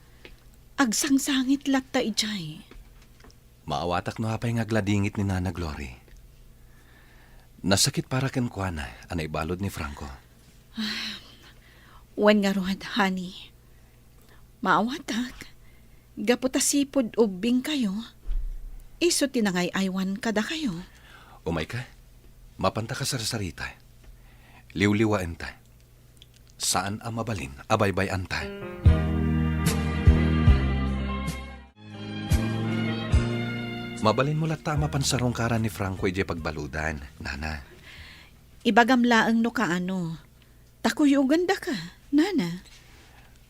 Agsangsangit latta idiay. Maawatak no apay nga agladingit ni Nana Glory. Nasakit para kenkuana a naibalud ni Franco. Wen ngarud, honey. Maawatak, gapu ta sipud ubbingkayo, isu ti nangay-aywan kadakayo. Umayka, mapanta kasarsarita. Liwliwaenta. Saan a mabalin a baybay-anta. Mabalinmo latta a mapan sarungkaran ni Franco idiay pagbaludan, Nana. Ibagam laeng no kaano. Ta kuyogandaka, Nana.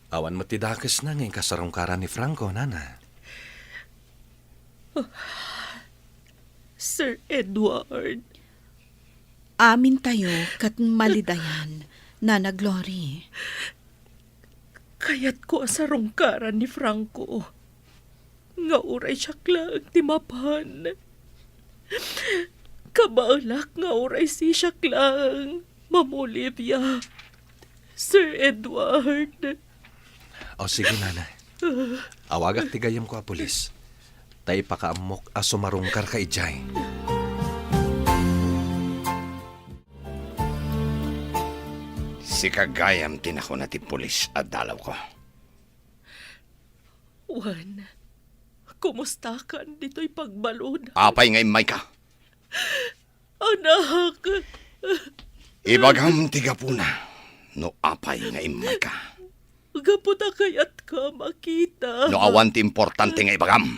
Awan met ti dakesna nga inkasarungkaran ni Franco, Nana. Sir Edward. Amintayo ket malidayan, Nana Glory. Kayatko a sarungkaran ni Franco nga uray siak laeng ti mapan. Kabaelak nga uray sisiak laeng mamolibia, Sir Edward. O, sige, Nana. Awagak ti gayyemko a pulis. Ta ipakaammok a sumarungkarka idiay. Sika gayam ti nakuna ti pulis a dalawko. Wen, kumustakan ditoy pagbalud? Apay nga immayka? Anak! Ibagam ti gapuna no apay nga immayka. Gapu ta kayatka makita. No awan ti importante nga ibagam,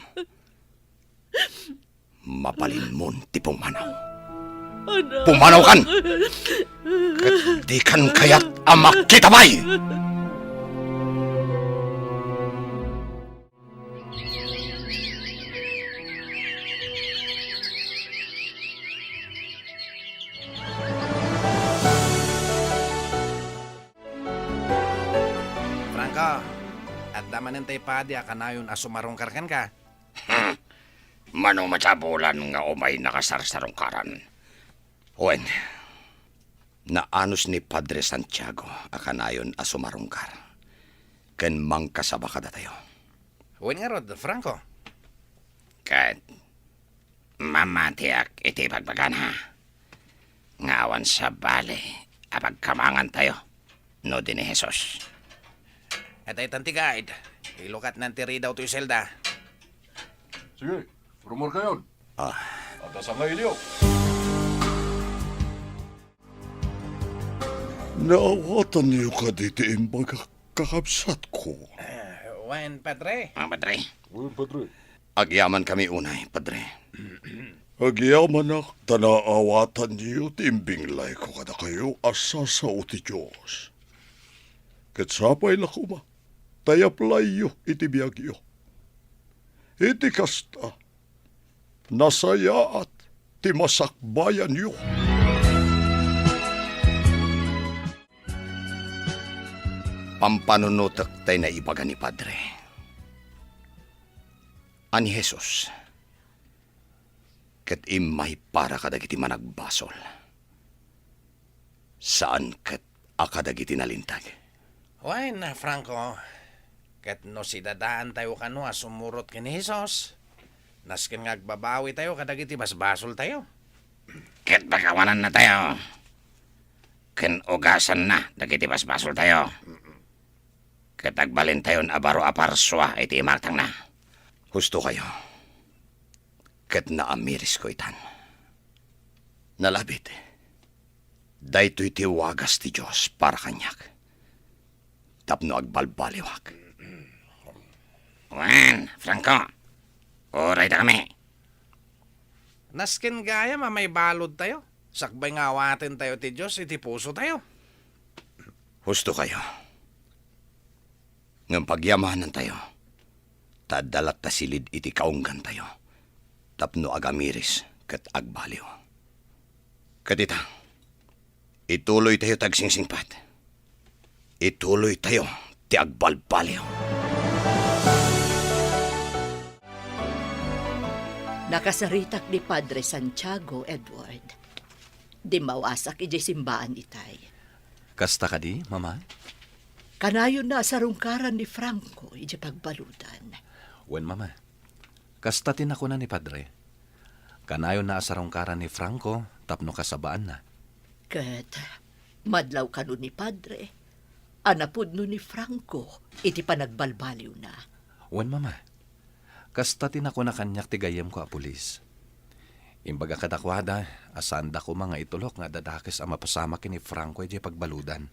mabalinmon ti pumanaw. Anak! Pumanawkan! Ket dikan kayat a makita pay! Franco, adda manen tay padi a kanayon a sumarungkar kenka. Hmm. Mano masabulan nga umay nakasarsarungkaran? Wen, naanus ni Padre Santiago a kanayon a sumarungkar ken mangkasaba kadatayo. Wen ngarud, Franco. Ket mamatiak iti ibagbagana nga awan sabali a pagkamangantayo no di ni Jesus. Adda itan ti guide. Ilukatnan ti ridaw toy selda. Sige, rumorkayon. Ah. Adda sangailiyo. Naawatanyo kadi ti imbagak, kakabsatko? Ah, wen, Padre. Ah, Padre. Wen, Padre. Agyamankami unay, Padre. Agyamanak ta naawatanyo ti imbinglayko kadakayo a sasao ti Dios. Ket sapay la koma ta iyaplayyo iti biagyo. Iti kasta, nasayaat ti masakbayanyo. Pampanunotek tay naibaga ni Padre a ni Jesus ket immay para kadagiti managbasol, saan ket a kadagiti nalinteg. Wen, Franco, Ket no sidadaantayo kano a sumurot ken ni Jesus, nasken nga agbabawitayo kadagiti basbasoltayo. Ket pakawanannatayo ken ugasanna dagiti basbasoltayo. Ket agbalintayon a baro a parsua iti imatangna. Hustokayo, ket naamirisko itan. Nalabit, daytoy ti wagas ti Dios para kaniak, tapno agbalbaliwak. Wen, Franco, uray da kami. Nasken gayam a maibaludtayo, sakbay nga awatentayo ti Dios iti pusotayo. Hustokayo. Ngem pagyamanantayo, ta adda latta silid iti kaunggantayo, tapno agamiris ket agbaliw. Ket ita, ituloytayo ti agsingsingpet. Ituloytayo ti agbalbaliw. Nakasaritak ni Padre Santiago, Edward. Dimmawasak idiay simbaan itay. Kasta kadi, Mama? Kanayonna a sarungkaran ni Franco idiay pagbaludan. Wen, Mama. Kasta ti nakuna ni Padre. Kanayonna a sarungkaran ni Franco tapno kasabaanna. Ket madlaw kano ni Padre a napudno ni Franco iti panagbalbaliwna. Wen, Mama. Kasta ti nakuna kaniak ti gayyemko a pulis. Imbaga kadakuada a saanda koma nga itulok nga adda dakes a mapasamak ken ni Franco idiay pagbaludan.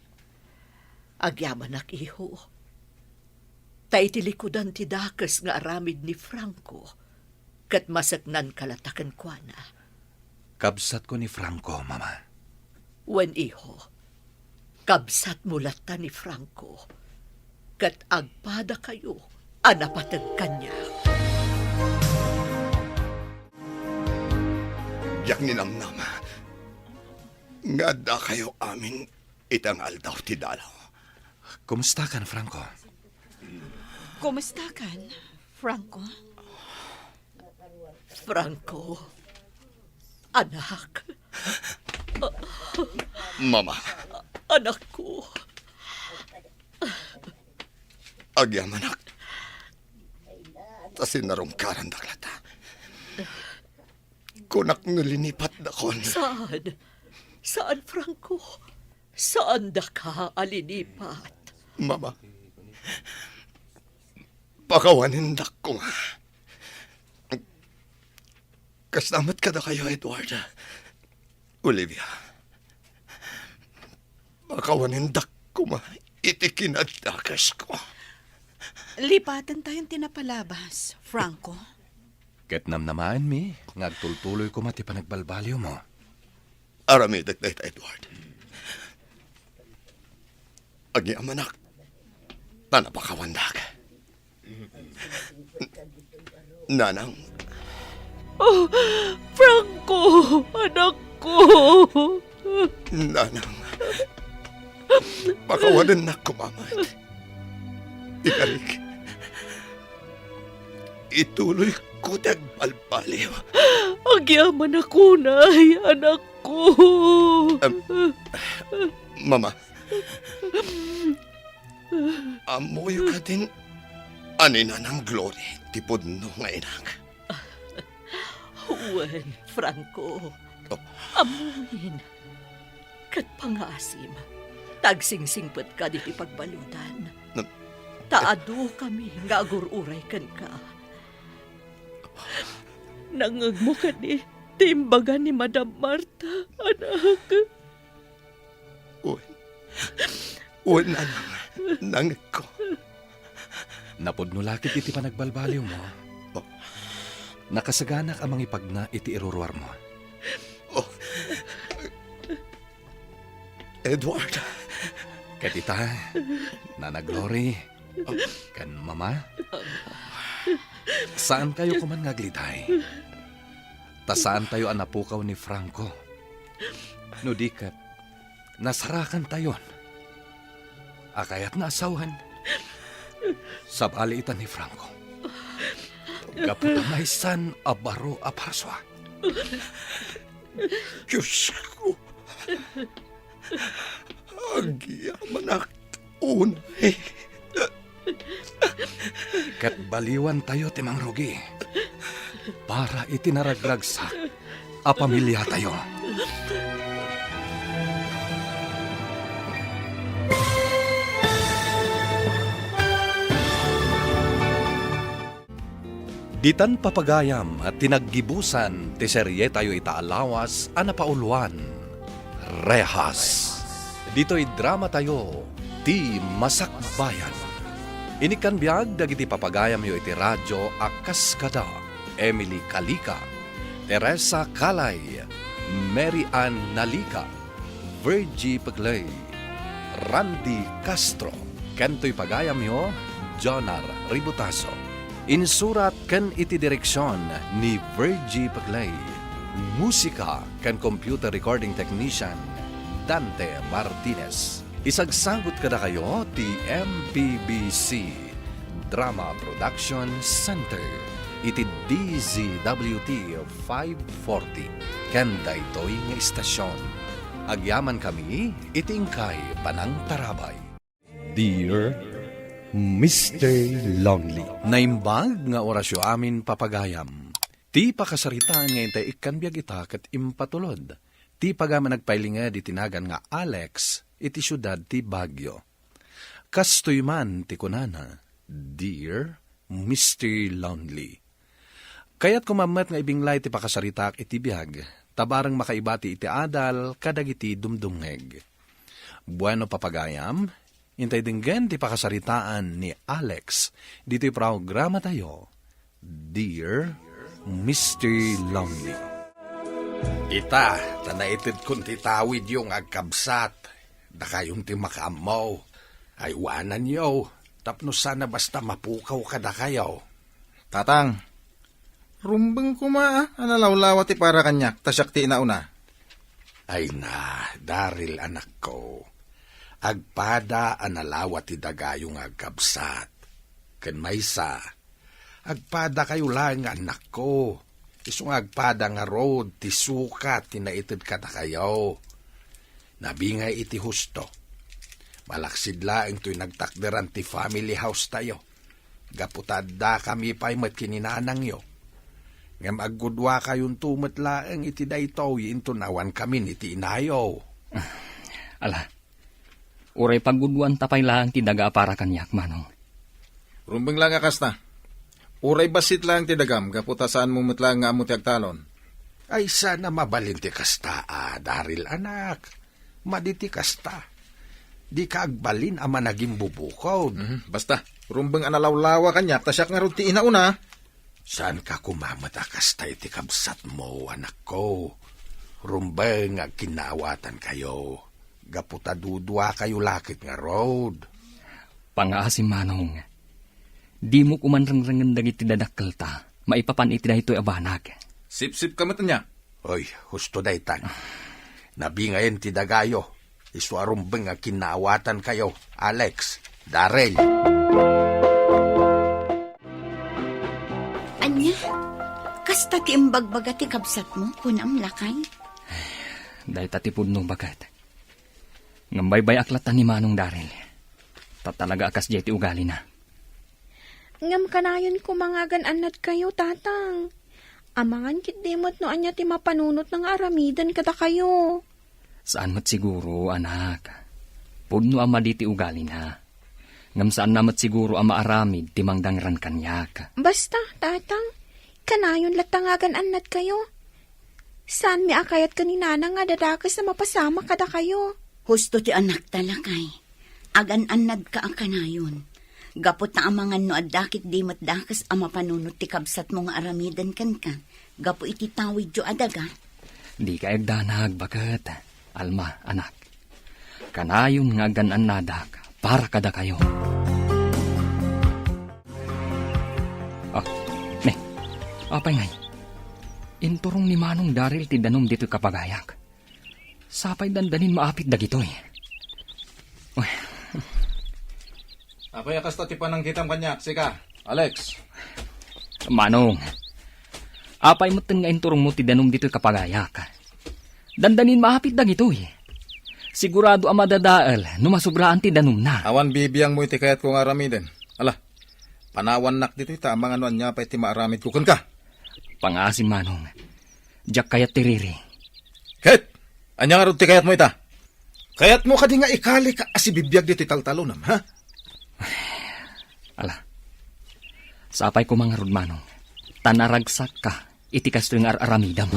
Agyamanak, iho. Ta iti likudan ti dakes nga aramid ni Franco, ket maseknanka latta kenkuana. Kabsatko ni Franco, Mama. Wen, iho. Kabsatmo latta ni Franco, ket agpadakayo a napateg kaniak. Diak ninamnama nga addakayo amin ita nga aldaw ti dalaw. Kumustakan, Franco? Kumustakan, Franco? Franco, anak. Mama. Anakko. Agyamanak. Ta sinarungkarandak latta. Kunak no linipatdakon. Saan? Saan, Franco? Saandaka a linipat? Mama, pakawanendak koma. Kasta met kadakayo, Edward. Olivia, pakawanendak koma iti kinaddakesko. Lipatentayon ti napalabas, Franco. Ket namnamaenmi nga agtultuloy koma ti panagbalbaliwmo. Aramidek dayta, Edward. Agyamanak, ta napakawandak. Nanang. Oh, Franco, anakko. Nanang. Pakawanennak koma met. Ikarik. Ituloyko ti agbalbaliw. Agyamanak unay, anakko. Em, Mama, ammoyo kadin a ni Nanang Glory ti pudno nga inak? Wen, Franco. Oh. Ammomin. Ket pangaasim, ta agsingsingpetka ditoy pagbaludan. Nam- Ta adu kami nga agur-uray kenka. Nangngegmo kadi ti imbaga ni Madam Marta, anak? Wen. Wen, nanang, nangngegko. Napudno la ketdi ti panagbalbaliwmo. Oh. Nakasaganak a mangipagna iti iruruarmo. Oh. Edward. Ket ita, Nana Glory, ken Mama, saankayo koman nga agliday. Ta saantayo a napukaw ni Franco. No di ket, nasarakantayon a kayatna a sawen. Sabali ita ni Franco. Gapu ta maysan a baro a parsua. Diosko, agyamanak unay. Ket baliwantayo ti mangrugi para iti naragragsak a pamiliatayo. Ditan papagayam ti naggibusan ti serietayo ita a lawas a napauluan, Rehas. Ditoy dramatayo, Ti Masakbayan. Inikkan biag dagiti papagayamyo iti radio a kas kada Emily Calica, Teresa Calay, Mary Ann Nalica, Virgie Peclay, Randy Castro, ken toy pagayamyo, Jonar Ributaso. Insurat ken iti direksion ni Virgie Peclay. Musika ken computer recording technician, Dante Martinez. Isagsagut kadakayo ti M P B C Drama Production Center iti D Z W T five forty ken daytoy nga istasion. Agyamankami iti inkay panangtarabay. Dear Mister Lonely. Naimbag nga orasyo amin, papagayam. Ti pakasaritaan nga intay ikkan biag ita ket impatulod ti pagayam a nagpailinged iti nagan nga Alex iti siudad ti Baguio. Kastoy man ti kunana, Dear Mister Lonely. Kayatko man met nga ibinglay ti pakasaritaak iti biag, ta bareng makaibati iti adal kadagiti dumdumngeg. Bueno, papagayam, intay denggen ti pakasaritaan ni Alex ditoy programatayo, Dear Mister Lonely. Ita, ta naitedkon ti tawidyo nga agkabsat, dakayon ti makaammo. Aywananyo, tapno saan a basta mapukaw kadakayo. Tatang, rumbeng koma a nalawlawa ti para kaniak, ta siak ti inauna. Ay na, Daryl, anakko. Agpada a nalawa ti dagayo nga agkabsat. Ken maysa, agpadakayo laeng nga annakko. Isu nga agpada ngarud ti sukat ti naited kadakayo. Nabingay iti husto. Malaksid laeng toy nagtakderan ti family house tayo. Gapu ta addakami pay met ken ni nanangyo. Ngem aggudwakayonto met laeng iti daytoy inton awankamin iti inayo. Ala, uray paggudwanta pay laeng ti daga a para kaniak, Manong. Rumbeng la nga kasta. Uray bassit laeng ti dagam, gapu ta saanmo met laeng nga ammo ti agtalon. Ay, saan a mabalin ti kasta, a, Daryl, anak. Madi ti kasta. Dika agbalin a managimbubukod. Mhm, basta, rumbeng a nalawlawa kaniak, ta siak ngarud ti inauna. Saanka koma met a kasta iti kabsatmo, anakko. Rumbeng nga agkinnaawatankayo. Gapu ta duduakayo la ket ngarud. Pangngaasim, Manong. Dimo koma rengrengen dagiti dadakkelta maipapan iti daytoy a banag. Sipsipka met ania? Oy, husto daytan. Nabingayen ti dagayo. Isu a rumbeng a kinnaawatankayo, Alex, Daryl. Ania? Kasta ti imbagbaga ti kabsatmo, kunam, lakay? Dayta ti pudno, baket. Ngem baybay-ak latta ni Manong Daryl. Ta talaga a kasdiay ti ugalina. Ngem kanayon koma nga agan-annadkayo, Tatang. Amangan ketdi met no ania ti mapanunotna nga aramiden kadakayo. Saan met siguro, anak. Pudno a madi ti ugalina. Ngem saanna met siguro a maaramid ti mangdangran kaniak. Basta, Tatang, kanayon latta nga agan-annadkayo. Saanmi a kayat ken ni Nanang nga adadakes a mapasamak kadakayo. Husto ti anakta, lakay. Agan-annadka a kanayon. Gapu ta amangan no adda ketdi met dakes a mapanunot ti kabsatmo nga aramiden kenka, gapu iti tawidyo a daga. Dika agdanag, baket. Alma, anak. Kanayon nga agan-annadak para kadakayo. Ah, ne, apay ngay? Inturong ni Manong Daryl ti danum ditoy kapagayak. Sapay dandanin maapit dagitoy. Uy. Apay a kasta ti panangkitam kaniak, sika, Alex? Manong, apay metten nga inturongmo ti danum ditoy kapagayak? Dandanin maapit dagitoy. Sigurado a madadael no masubraan ti danumna. Awan bibiangmo iti kayatko nga aramiden. Ala, Panawannak ditoy ta amangan no ania pay ti maaramidko kenka. Pangaasim, Manong. Diak kayat ti riri. Ket, ania ngarud ti kayatmo ita? Kayatmo kadi nga ikalik a sibibiag ditoy taltalonam, ha? Ala. Sapay koma ngarud, Manong. Ta naragsakka iti kastoy nga ar-aramidem.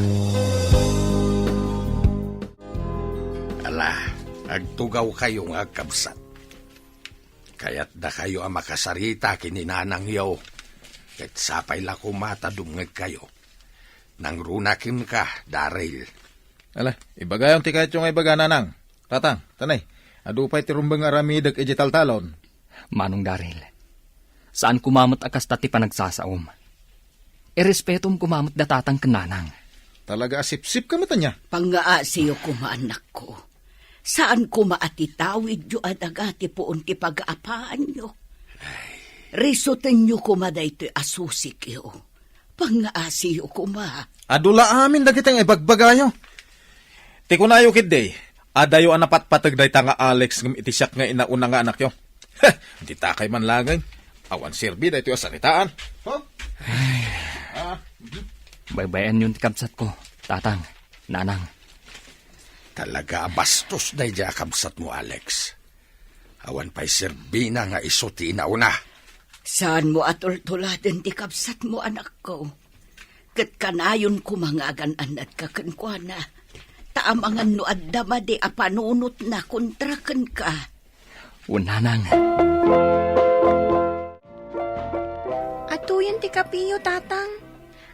Ala, agtugawkayo nga agkabsat. Kayatdakayo a makasarita ken ni nanangyo, ket sapay la koma ta dumngegkayo. Nangruna kenka, Daryl. Ala, ibagayon ti kayatyo nga ibaga, Nanang. Tatang, tanay, adu pay ti rumbeng nga aramidek iti taltalon. Manong Daryl, saan koma met a kasta ti panagsasaom. Irespetom koma met da Tatang ken Nanang. Talaga a sipsipka met ania? Pangngaasiyo koma, anakko. Saan koma a titawidyo a daga ti puon ti pagaapaanyo. Risotenyo koma daytoy a susikyo. Pangngaasiyo koma. Adu la amin dagiti nga ibagbagayo. Ti kunayo ketdi, adayo a napatpateg dayta nga Alex ngem iti siak nga inauna nga anakyo. Heh, dita kay man laeng. Awan serbi daytoy a saritaan. Huh? Ah. Baybay-anyon ti kabsatko, Tatang, Nanang. Talaga a bastos daydiay a kabsatmo, Alex. Awan pay serbina nga isu ti inauna. Saanmo a tultuladen ti kabsatmo, anakko. Ket kanayon koma nga agan-annadka kenkuana. Ta amangan no adda madi a panunotna kontra kenka. Wen, Nanang. Atuyen ti kapiyo, Tatang.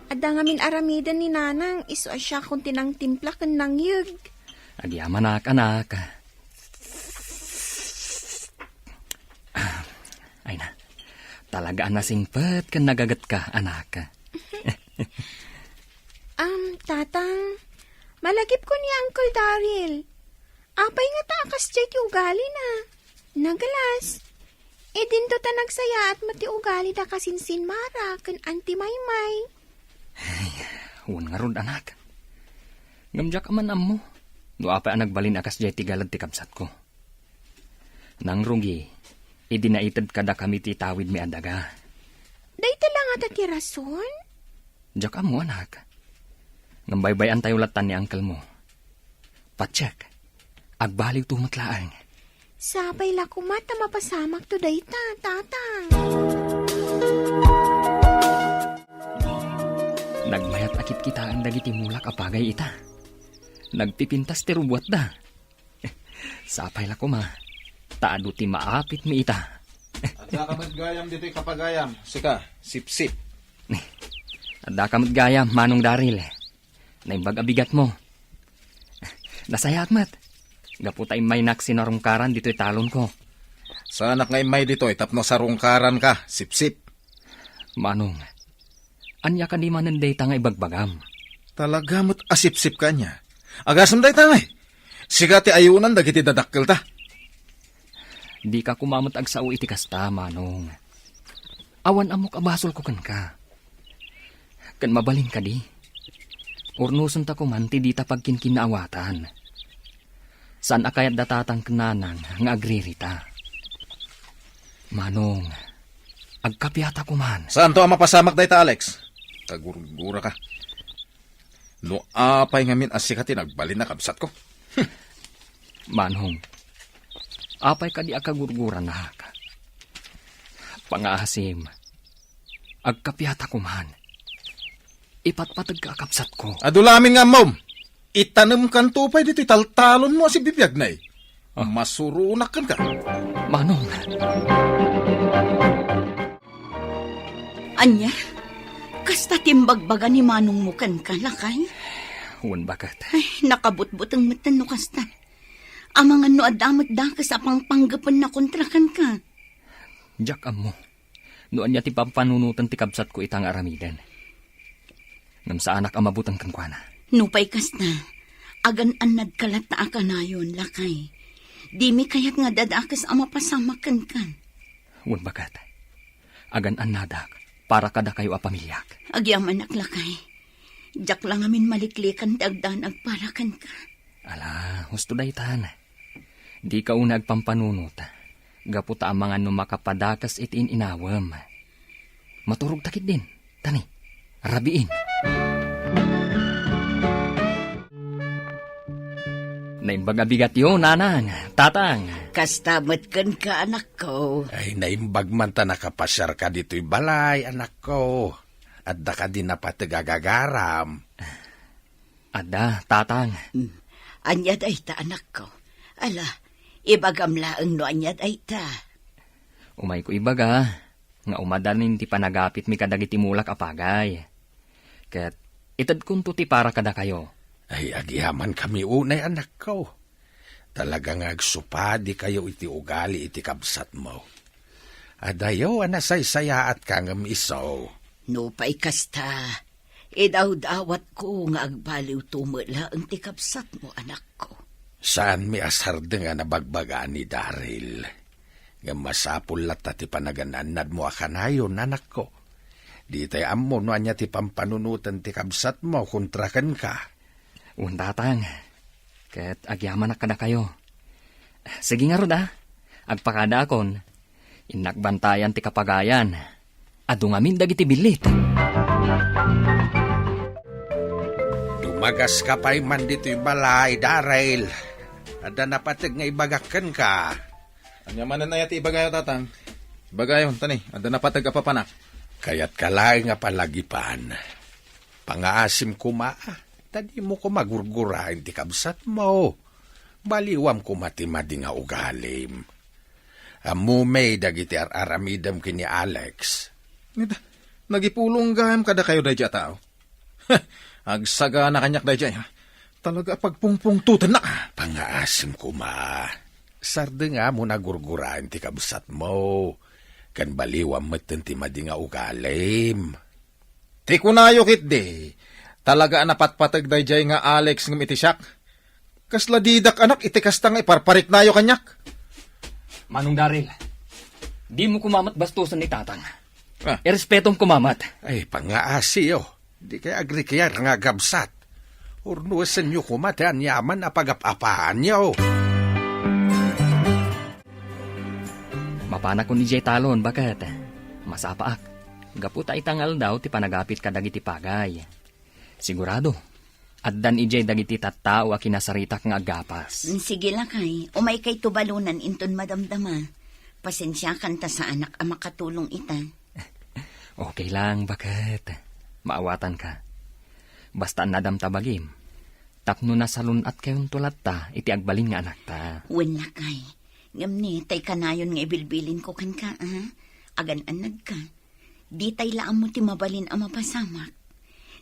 Adda ngamin aramiden ni Nanang, isu a siakon ti nangtimpla ken nangyeg. Agyamanak, anak. Ah, ay na. Talaga a nasingpet ken nagagetka, anak. Am, Tatang, malagipko ni Uncle Daryl. Apay ngata a kasdiay ti ugalina? Nagalas. Idinto ta nagsayaat met ti ugalida kasinsinmara ken Auntie Maymay. Ay, wen ngarud, anak. Ngem diak man ammo no apay a nagbalin a kasdiay ti galad ti kabsatko. Nangrugi, idi naited kadakami ti tawidmi a daga. Dayta la ngata ti rason? Diak ammo, anak. Ngem baybay-antayo lattan ni uncle mo. Patiek, agbaliwto met laeng. Sapay la koma ta mapasamakto dayta, Tatang. Nagmayat a kitkitaen dagiti mulak a pagay ita. Nagpipintas ti rubuatda. Sapay la koma, ta adu ti maapitmi ita. Addaka met gayam ditoy kapagayam, sika, Sipsip. Addaka met gayam, Manong Daryl. Naimbag a bigatmo. Nasayaat met. Gapu ta immaynak sinarungkaran ditoy talonko. Saanak nga immay ditoy tapno sarungkaranka, Sipsip. Manong, ania kadi manen dayta nga ibagbagam? Talaga met a sipsipka ania. Agasem dayta ngay. Sika ti ayunan dagiti dadakkelta. Dika koma met agsao iti kasta, Manong. Awan ammok a basolko kenka. Ken mabalin kadi, urnosenta koman ti dita pagkinkinnaawatan. Saan a kayat da Tatang ken Nanang nga agririta. Manong, agkapiata koman. Saanto a mapasamak dayta, Alex? Kagurguraka. No apay ngamin a sika ti nagbalin a kabsatko? Manong, apay kadi a kagurguranak? Pangaasim, agkapiata koman. Ipatpategka a kabsatko. Adu la amin nga ammom. Itanemkanto pay ditoy taltalonmo a sibibiag, nay. Ah. Masuronak kenka. Manong. Ania? Kasta ti imbagbaga ni manongmo kenka, lakay? Wen, baket. Ay, nakabutbuteng metten no kasta. Amangan no adda met dakes a pangpanggepenna kontra kenka. Diak ammo no ania ti pampanunoten ti kabsatko ita nga aramiden. Ngem saanak a mabuteng kenkuana. Nupay kasta, agan-annadka latta a kanayon, lakay. Dimi kayat nga dadakes a mapasamak kenka. Wen, baket. Agan-annadak para kadakayo a pamiliak. Agyamanak, lakay. Diak la ngamin maliklikan ti agdanag para kenka. Ala, husto daytan. Dika unay agpampanunot, gapu ta amangan no makapadakes iti in-inawem. Maturogta ketdin. Tani, rabiin. Naimbag a bigatyo, nanang, tatang. Kasta met kenka, anakko. Ay, naimbag man ta nakapasiarka ditoy balay, anakko. Adda kadi napateg a gagaram? Adda, tatang. Hmm. Ania dayta, anakko? Ala, ibagam laeng no ania dayta. Umayko ibaga nga umadanin ti panagapitmi kadagiti mulak a pagay. Ket itedkonto ti para kadakayo. Ay, agyamankami unay, anakko. Talaga nga agsupadikayo iti ugali iti kabsatmo. Adayo a nasaysayaatka ngem isu. Nupay kasta, idawdawatko nga agbaliwto met laeng ti kabsatmo, anakko. Saanmi a sardeng a nabagbaga ni Daryl. Ngem masapul latta ti panagan-annadmo a kanayon, anakko. Ditay ammo no ania ti pampanunoten ti kabsatmo kontra kenka. Wen, tatang. Ket agyamanak kadakayo. Sige ngarud, a. Agpakadaakon. Innak bantayan ti kapagayan. Adu ngamin dagiti billit. Dumagaska pay man ditoy balay, Daryl. Adda napateg nga ibagak kenka. Ania manen aya ti ibagayo, tatang? Ibagayo, tani, adda napateg a papanak. Kayatka laeng a palagipan. Pangaasim koma, ta dimo koma gurguraen ti kabsatmo. Baliwam koma ti madi nga ugalim. Ammom dagiti ar-aramidem ken ni Alex. Ngata, nagipulong gayam kadakayo daydiay a tao. Agsagana kaniak daydiay, ha? Talaga a pagpungpungtotennak, ha? Pangaasim koma. Sardengam no gurguraen ti kabsatmo. Ken baliwam metten ti madi nga ugalim. Ti kunayo ketdi, talaga a napatpateg daydiay nga Alex ngem iti siak. Kasla didak anak iti kasta nga iparpariknayo kaniak. Manong Daryl, dimo koma met bastosen ni tatang. Ah. Irespetom koma met. Ay, pangaasiyo. Dikay agrikayar nga agkabsat. Urnuesenyo koma ti aniaman a pagap-apaanyo. Mapanakon idiay talon, baket masapaak. Gapu ta ita nga aldaw ti panagapit kadagiti pagay. Sigurado, addan idiay dagiti tattao a kinasaritak nga aggapas. Mm, sige, lakay. Umaykayto balonan inton madamdama. Pasensiakan ta saanak a makatulong ita. Okay lang, baket. Maawatanka. Basta annadam ta bagim. Tapno nasalun-atkayonto latta iti agbalin nga anakta. Wen, lakay. Ngem ni, tay kanayon nga ibilbilinko kenka, a? Agan-annadka. Ditay la ammo ti mabalin a mapasamak.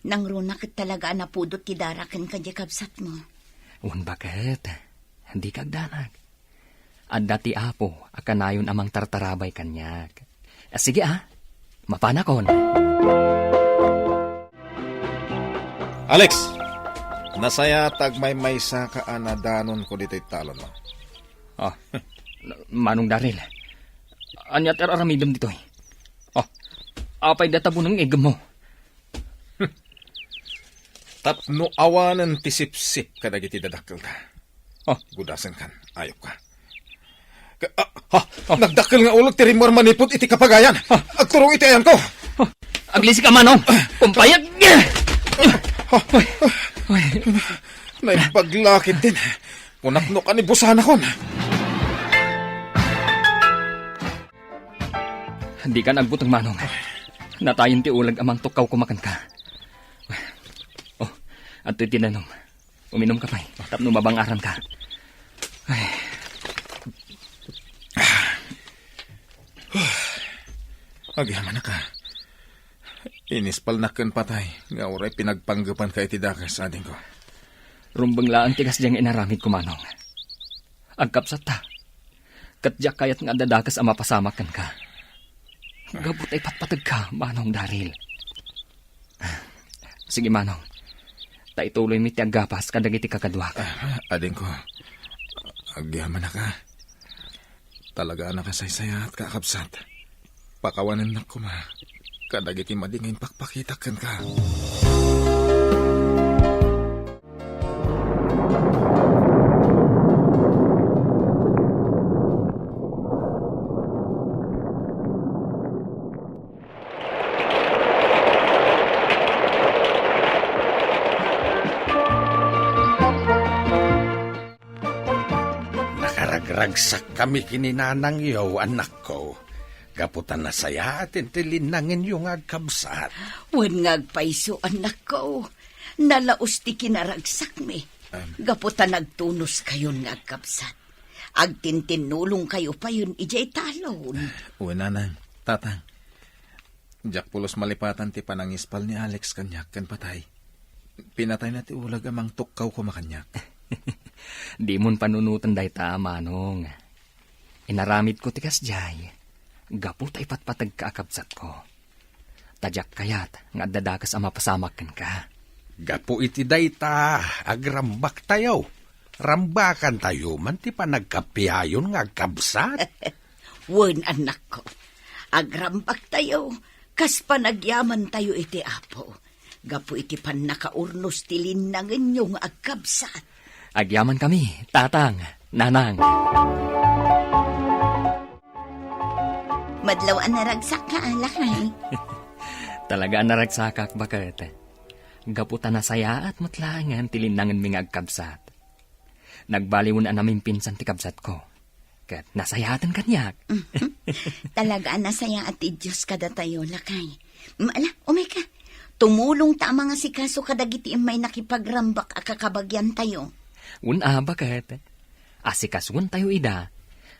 Nangruna ket talaga a napudot ti dara kenka diay kabsatmo. Wen, baket. Dika agdanag. Adda ti Apo a kanayon a mangtartarabay kaniak. Sige, a. Mapanakon. Alex, nasayaat ta agmaymaysaka a nadanonko ditoy talon, a. Ah, Manong Daryl, ania ti ar-aramidem ditoy? Ah, apay dayta buneng nga iggemmo? Tapno awanen ti sipsip kadagiti dadakkelta. Ah. Gudasenkan, ayupka. Ka-, ah, ha, ah. Nagdakkel nga uleg ti rimmuar manipud iti kapagayan. Ah. Agturong iti ayanko. Ah. Aglisika, Manong. Kumpayag. Ah. Oy, oy. Naimbag la ketdin. Kunak no kanibusanakon. Dikan agbuteng, Manong. Natayen ti uleg a mangtukkaw koma kenka. Oh, adtoy ti danom. Uminumka pay, tapno mabang-aranka. Ay. Agyamanak, a. Inispalnak ken patay nga uray pinagpanggepanka iti dakes, adingko. Rumbeng laeng ti kasdiay nga inaramidko, Manong. Agkabsatta. Ket diak kayat nga adda dakes a mapasamak kenka. Gapu ta ipatpategka, Manong Daryl. Sige, Manong. Ta ituloymi ti aggapas kadagiti kakaduak. Ah, adingko. Agyamanak, a. Talaga a nakasaysayaatka, kabsat. Pakawanennak koma kadagiti madi nga impakpakitak kenka. Agsakkami ken ni nanangyo, annakko, gapu ta nasayaat ti linnangenyo nga agkabsat. Wen nga agpayso, annakko, nalaus ti kinaragsakmi, Em. gapu ta nagtunoskayon nga agkabsat. Agtintinnulongkayo payen idiay talon. Wen, nanang, tatang. Diak pulos malipatan ti panangispal ni Alex kaniak ken patay. Pinatayna ti uleg a mangtukkaw koma kaniak. Dimon panunoten dayta, Manong. Inaramidko ti kasdiay gapu ta ipatpategka a kabsatko. Ta diak kayat nga adda dakes a mapasamak kenka. Gapu iti dayta, agrambaktayo. Rambakantayo man ti panagkappia yon nga agkabsat. Wen, annakko, agrambaktayo kas panagyamantayo iti Apo, gapu iti pannakaurnos ti linnangenyo nga agkabsat. Agyamankami, tatang, nanang. Madlaw a naragsakka, lakay. Talaga a naragsakak, baket. Gapu ta nasayaat met laengen ti linnangenmi nga agkabsat. Nagbaliwen a namimpinsan ti kabsatko, ket nasayaaten kaniak. Mhm. Talaga a nasayaat ti Dios kadatayo, lakay. Mm, ala, umayka. Tumulongta a mangasikaso kadagiti immay nakipagrambak a kakabagiantayo. Wen a, baket. Asikasuentayo ida,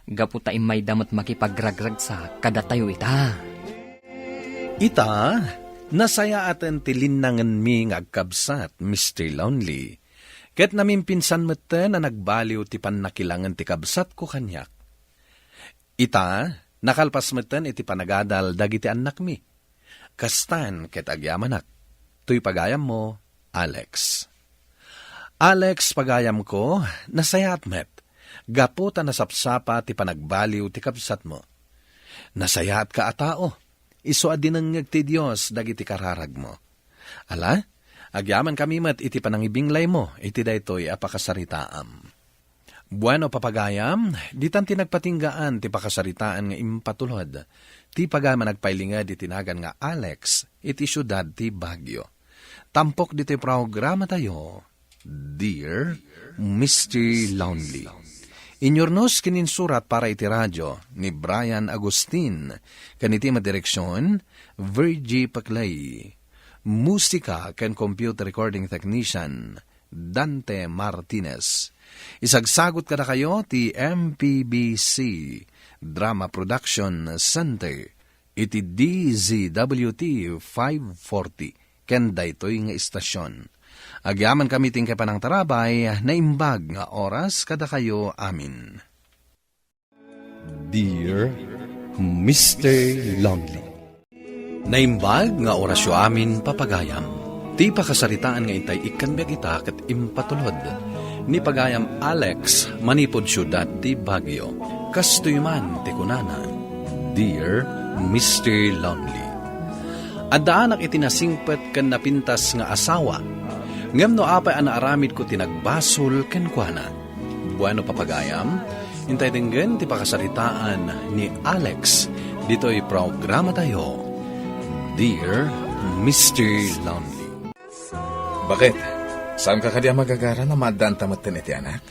gapu ta immayda met makipagragragsak kadatayo ita. Ita, nasayaaten ti linnangenmi nga agkabsat, Mister Lonely. Ket namimpinsan metten a nagbaliw ti pannakilangen ti kabsatko kaniak. Ita, nakalpas metten iti panagadal dagiti annakmi. Kastan ket agyamanak. Toy pagayammo, Alex. Alex, pagayamko, nasayaat met, gapu ta nasapsapa ti panagbaliw ti kabsatmo. Nasayaatka a tao, isu a dinengngeg ti Dios dagiti kararagmo. Ala, agyamankami met iti panangibinglaymo iti daytoy a pakasaritaam. Bueno, papagayam, ditan ti nagpatinggaan ti pakasaritaan nga impatulod ti pagayam a nagpailinged iti nagan nga Alex iti siudad ti Baguio. Tampok ditoy programatayo, Dear Mister Lonely. Inyurnos ken insurat para iti radio ni Brian Agustin, ken iti madireksion, Virgie Paclay. Musika ken computer recording technician, Dante Martinez. Isagsagot kadakayo ti M P B C Drama Production Center iti D Z W T five forty ken daytoy nga istasion. Agyamankami ti inkay panangtarabay, naimbag nga oras kadakayo amin. Dear Mister Lonely. Naimbag nga orasyo amin, papagayam. Ti pakasaritaan nga intay ikkan biag ita ket impatulod ni pagayam Alex manipud siudad ti Baguio. Kastoy man ti kunana, Dear Mister Lonely. Addaanak iti nasingpet ken napintas nga asawa, ngem no apay a naaramidko ti nagbasol kenkuana. Bueno, papagayam, intay denggen ti pakasaritaan ni Alex ditoy programatayo, Dear Mister Lonely. Baket, saanka kadi a magagara no maaddaanta metten iti anak?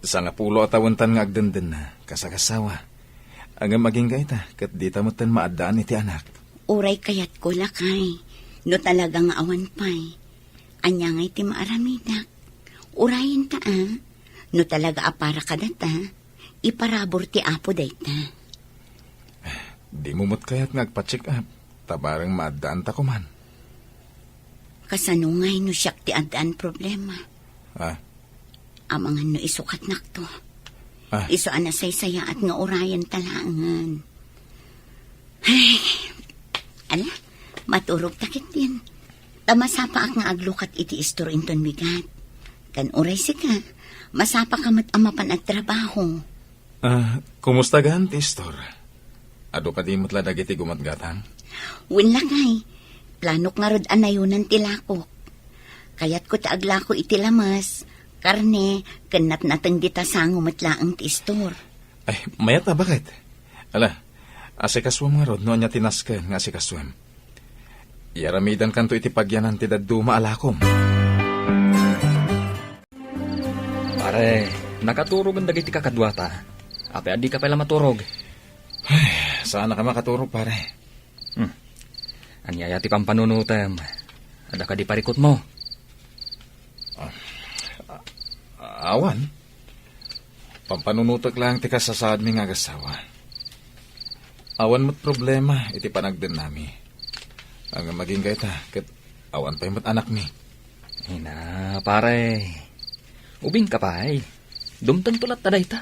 Sangapulo a tawentan nga agdendenna, kas agasawa. Ngem agingga ita, ket dita metten maaddaan iti anak. Uray kayatko, lakay, no talaga nga awan pay. Ania ngay ti maaramidak? Urayenta, a. No talaga a para kadata, iparabur ti Apo dayta. Dimo met kayat nga agpa-check up, ta bareng maaddaanta koman. Kasano ngay no siak ti addaan problema? Ah? Amangan no isukatnakto. Ah. Isu a nasaysayaat nga urayenta laengen. Ay, ala, maturogta ketdin. Ta masapaak nga aglukat iti istor inton bigat. Ken uray sika, masapaka met a mapan agtrabaho. Ah, kumusta gaan ti istor? Adu kadi met la dagiti gumatgatang? Wen, lakay, planok ngarud a nayonan ti lakok. Kayatko ti aglako iti lames, karne, ken natnateng dita sango met laeng ti istor. Ay, mayat a, baket. Ala, asikasuem ngarud no ania ti nasken nga asikasuem. Iyaramidankanto iti pagyanan ti dadduma a lakom. Pare, Nakaturogen dagiti kakaduata. Apay a dika pay la maturog? Ay, saanak a makaturog, pare. Hmm. Ania aya ti pampanunotem? Adda kadi parikutmo? Ah, a-, awan. Pampanunotek laeng ti kasasaadmi nga agassawa. Awan met problema iti panagdennami. Ngem agingga ita, ket awan pay met anakmi. Ina, pare. Ubingka pay. Dumtengto latta dayta.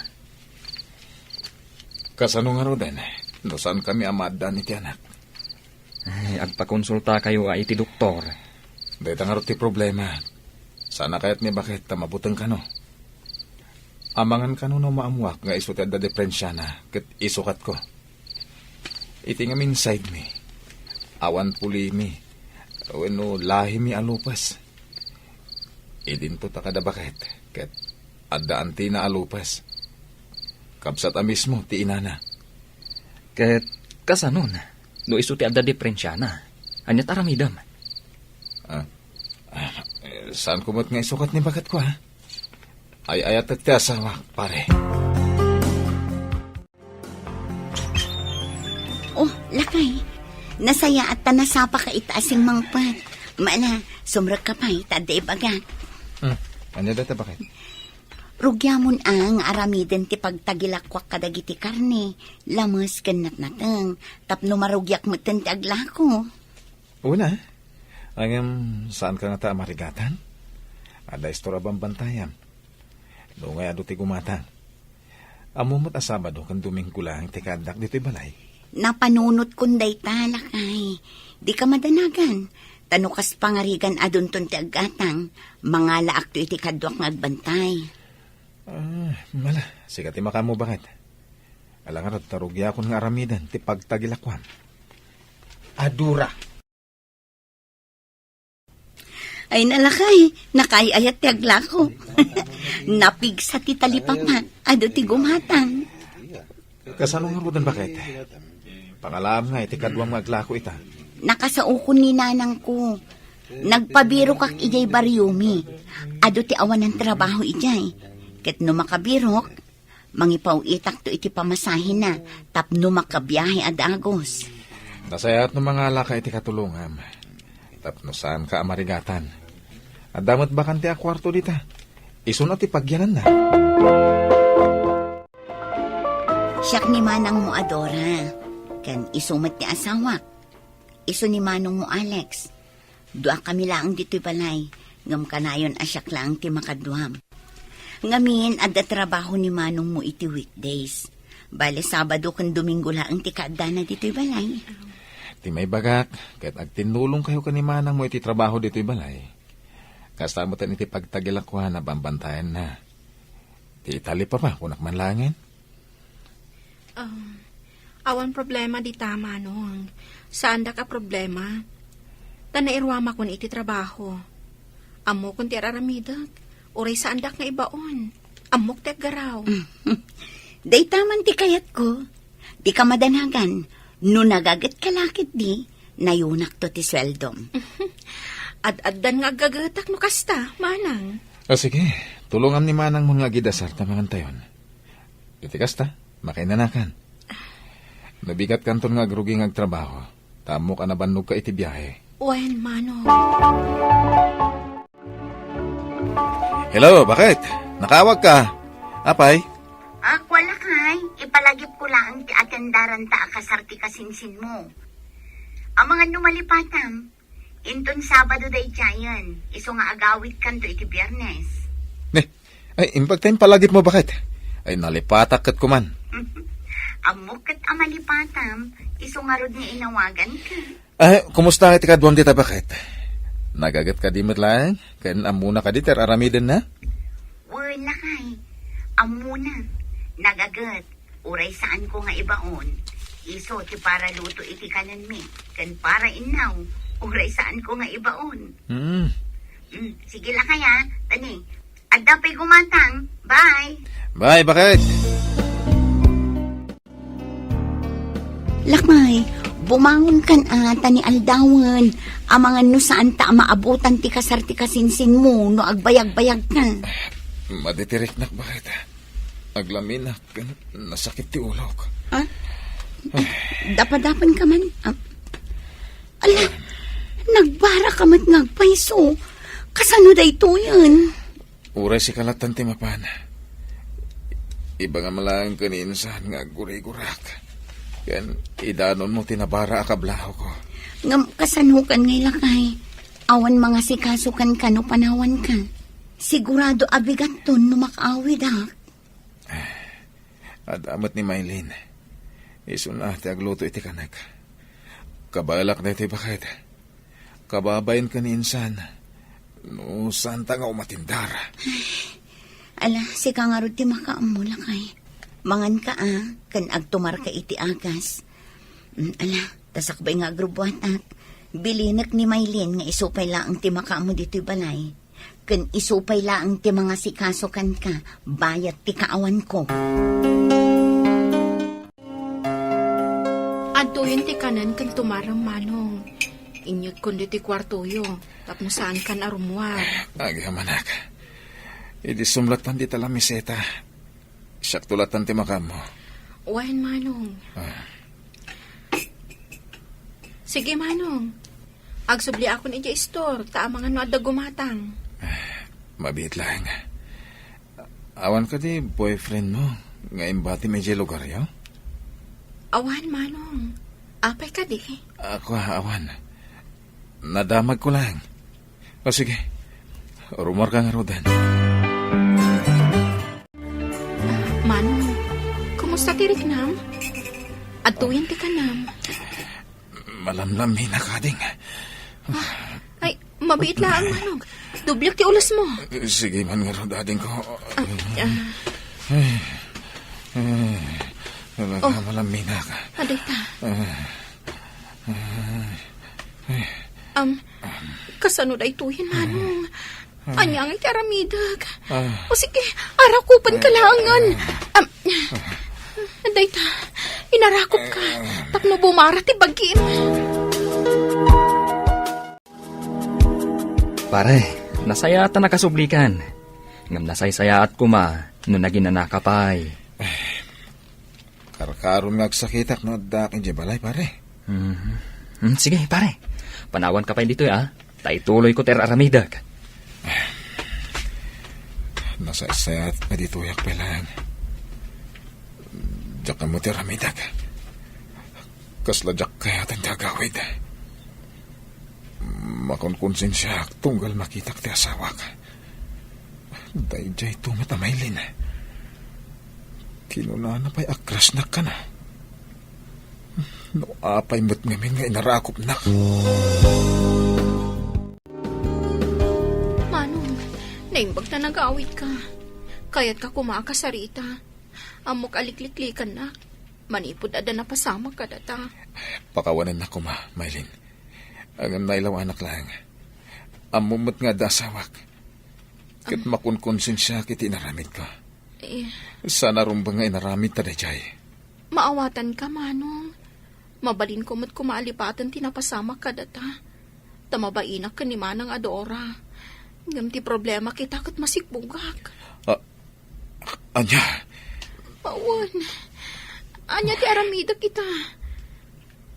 Kasano ngaruden, no saankami a maaddaan iti anak? Ay, agpakonsultakayo a iti doktor. Dayta ngarud ti problema. Saan a kayat ni Baket ta mabuteng kano. Amangan kano no maammoak nga isu ti adda depensiana ket isukatko. Iti ngamin side mi, awan pulimi wenno lahimi a lupes. Idinto ta kada Baket ket adda antina a lupes. Kabsat a mismo ti inana. Ket kasanon, no isu ti adda depensiana? Ania ti aramidem? Ah, ah, eh, saanko met nga isukat ni Baketko, ha? Ay-ayatek ti asawak, pare. Oh, lakay. Nasayaat ta nasapaka ita a simmangpet. Mala, sumrekka pay, ta adda ibagak. Hmm. Ania dayta, Baket? Rugiamon a nga aramiden ti pagtagilakuak kadagiti karne, lames ken natnateng, tapno marugiak metten ti aglako. Una, ngem saanka ngata a marigatan? Adda istor a bambantayam. Nungay adu ti gumatang. Ammo met a Sabado ken Domingo laeng ti kaaddak ditoy balay. Napanunotkon dayta, lakay. Dika madanagan. Ta no kas pangarigan adunton ti aggatang, mangalaakto iti kaduak nga agbantay. Ah, mala, sika ti makaammo, Baket. Ala ngarud ta rugiakon nga aramiden ti pagtagilakuam. Adura. Ay, nalakay, nakaay-ayat ti aglako. Napigsa ti talipapa, adu ti gumatang. Kasano ngaruden, Baket? Pangalaam nga iti kaduam nga aglako ita. Nakasaokon ni nanangko. Nagpabirokak idiay bariomi. Adu ti awanan trabaho idiay. Ket no makabirok, mangipaw-itakto iti pamasahena tapno makabiahe a dagus. Nasayaat no mangalaka iti katulongam. Tapno saanka a marigatan. Adda met bakante a kuarto dita. Isuna ti pagyananna. Siak ni manangmo a Dora, ken isu met ti asawak. Isu ni manongmo Alex. Duakami laeng ditoy balay, ngem kanayon a siak laeng ti makaduam. Ngamin, adda trabaho ni manongmo iti weekdays. Bale, Sabado ken Domingo laeng ti kaaddana ditoy balay. Ti maibagak, ket agtinnulongkayo ken ni manangmo iti trabaho ditoy balay. Kasta met iti pagtagilakuan a bambantayanna. Ti talipapa, kunak man laengen. Um, awan problema dita, Manong. Saandak a problema. Ta nairuamakon iti trabaho. Ammokon ti ar-aramidek. Uray saandak nga ibaon. Ammok ti aggaraw. Dayta man ti kayatko. Dika madanagan. No nagagetka la ketdi, nayonakto ti sueldom. Ad-addan nga aggagetak no kasta, Manang. Ah, sige. Tulongam ni manangmon nga agidasar ta mangantayon. Iti kasta, makainanakan. Nabigatkanton nga agrugi nga agtrabaho. Ta ammok a nabannogka iti biahe. Wen, Manong. Hello, Baket? Nakaawagka? Apay? Ah, kua, lakay, ipalagipko laeng ti atendaranta a kasar ti kasinsinmo. Amangan no malipatam, inton Sabado daydiayen, isu nga agawidkanto iti Biernes. Ne, ay, imbag ta impalagipmo, Baket? Ay, nalipatak ket kuman. Ammok ket a malipatam, isu ngarud nga inawaganka. Ah, kumusta iti kaduam dita, Baket? Nagaget kadi met laeng? Ken ammona kadi ti ar-aramidenna? Wen, lakay. Ammona. Nagaget. Uray saanko nga ibaon. Isu ti para luto iti kanenmi. Ken para innaw. Uray saanko nga ibaon. Hmm. Mm, sige, lakay, ah. Tani, adda pay gumatang. Bye. Bye, Baket. Lakay, bumangonkan a, ta ni aldawen, amangan no saanta a maabutan ti kasar ti kasinsinmo no agbayagbayagka. Madi ti riknak, baket. Aglaminak ken nasakit ti ulok. Ah? Dapadapan ka man? Ah. Ala, nagbara ka met nga agpayso. Kasano daytoyen? Uray sika lattan ti mapan. Ibagam laeng ken ni insan nga aggurigurak. Ken idanonmo ti nabara a kablaaw ko. Ngem kasano kan ngay lakay? Awan mangasikaso kan kano panawan ka. Sigurado a bigatton no makaawidak. Adda met ni Maylin. Isuna ti agluto iti kanek. Kabaelak daytoy, baket. Kababain ka ni insan. No, saan ta nga umatindar? Ala, sika ngarud ti makaammo, lakay. Mangan ka, a, ken agtumar ka iti agas. Mm, ala, ta sakbay nga agrubuatak, bilinek ni Maylin nga isu pay laeng ti makaammo ditoy balay. Ken isu pay laeng ti mangasikaso kenka, bayat ti kaawanko. Adtoyen ti kanen ken tumarem, Manong. Inyegkon ditoy kuartoyo, tapno saankan a rummuar. Agyamanak. Idi sumlatan dita lamiseta. Siakto lattan ti makaammo. Wen, Manong. Ah. Sige, Manong. Agsubliakon idiay istor, ta amangan no adda gumatang. Mabiit laeng. Awan kadi boyfriend mo nga imbatim idiay lugaryo? Awan, Manong. Apay kadi? Ako, awan. Nadamagko laeng. O, sige. Rummuarka ngaruden. Manong, kumusta ti riknam? Adtoyen ti kanam? Malamlaminak, ading. Ay, mabiit laeng, Manong. Dubliak ti ulosmo. Sige man ngarud, adingko. Ah, ah. Ay, ay, talaga, Oh. Malamminak. Adayta. Ah, ay, ay. Am, kasano daytoyen, Manong? Ah. Ania ngay ti aramidek? Ah. O sige, arakupen ka laengen. Am, dayta, inarakupka, tapno bumara ti bagim. Pare, nasayaatan a kasublikan. Ngem nasaysayaat koma no naginanaka pay. Karkaron nga agsakitak no addaak idiay balay, pare. Mhm. Hmm, sige, pare. Panawanka pay ditoy, a. Ta ituloyko ti ar-aramidek. Nasaysayaat nga ditoyak pay laeng. Diak ammo ti aramidek. Kasla diak kayat ti agawid. Makonkonsensiaak tunggal makitak ti asawak. Daydiay to met a Maylin. Kinunana pay a crushnak kana. No apay met ngamin nga inarakupnak. Manong, naimbag ta nagawidka. Kayatka koma a kasarita. Ammok a likliklikannak. Manipud adda napasamak kadata. Pakawanennak koma, Maylin. Ngem nailawanak laeng. Ammom met nga adda asawak. Ket makonkonsensiaak iti inaramidko. Eh. Saan a rumbeng nga inaramidta daydiay. Maawatanka, Manong. Mabalinko met koma a lipaten ti napasamak kadata. Ta mabainak ken ni Manang a Dora. Ngem ti problema kita ket masikbugak. Ah, Ania? Awan. Ania ti aramidek ita?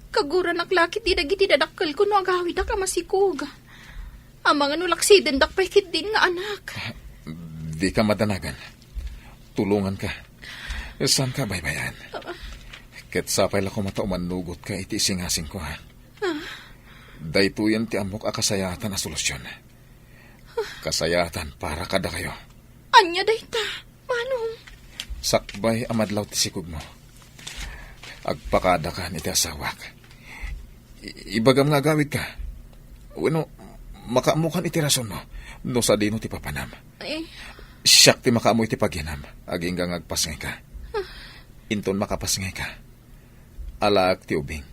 Kaguranak la ketdi dagiti dadakkelko no agawidak a masikog. Amangan no laksidendak pay ketdin nga anak. Dika madanagan. Tulonganka. Saanka baybay-an. Ah. Ket sapay la koma ta umannugotka iti isingasingko, ha? Ah. Daytoyen ti ammok a kasayaatan a solusyon. Kasayaatan para kadakayo. Ania dayta, Manong? Sakbay a madlaw ti sikogmo, agpakadakan iti asawak. I-, ibagam nga agawidka. Wenno, makaammokan iti rasonmo no sadino ti papanam. Eh. Siak ti makaammo iti pagyanam, agingga nga agpasngayka. Inton makapasngayka, alaek ti ubing,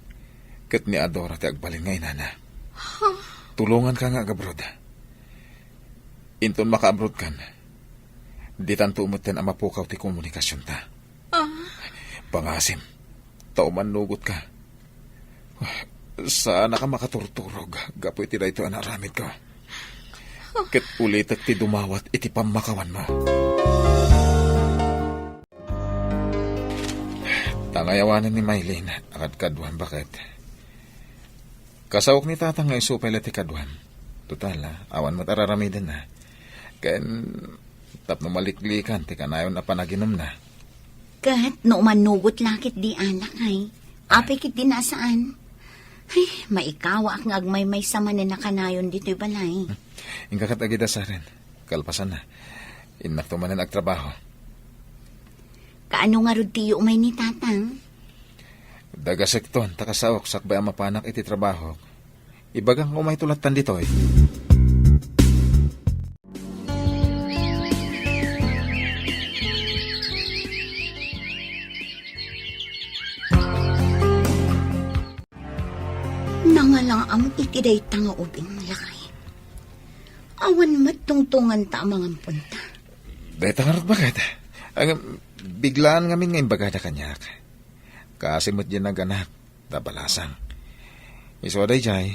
ket ni Adora ti agbalin nga inana. Huh? Tulonganka nga agabrod. Inton makaabrodkan, ditanto metten a mapukaw ti komunikasionta. Ah. Pangasim, ta umannugotka. Saanka makaturturog gapu iti daytoy a naaramidko. Ket ulitek ti dumawat iti pammakawanmo. Ta ngay awanen ni Maylin a kadkaduam, baket. Kasaok ni Tatang nga isu pay la ti kaduam. Total, ah, awan met a raramidenna. Ken tapno maliklikan ti kanayon a panaginumna. Ket no umanugot la ket di alak, ay. Apay ket di nasaan? Ay, maikawaak nga agmaymaysa manen a kanayon ditoy balay. Inka ket agidasaren. Kalpasanna, innakto manen agtrabaho. Kaano ngarud ti umay ni Tatang? Dagasekton, ta kasaok sakbay a mapanak iti trabahok. Ibagak nga umayto lattan ditoy. Nangalaam iti dayta nga ubing, lakay. Awan met tungtunganta a mangamponta. Dayta ngarud, baket. Ang biglaan ngamin nga imbagada kaniak. Kaasi met diay naganak, ta balasang. Isu a daydiay,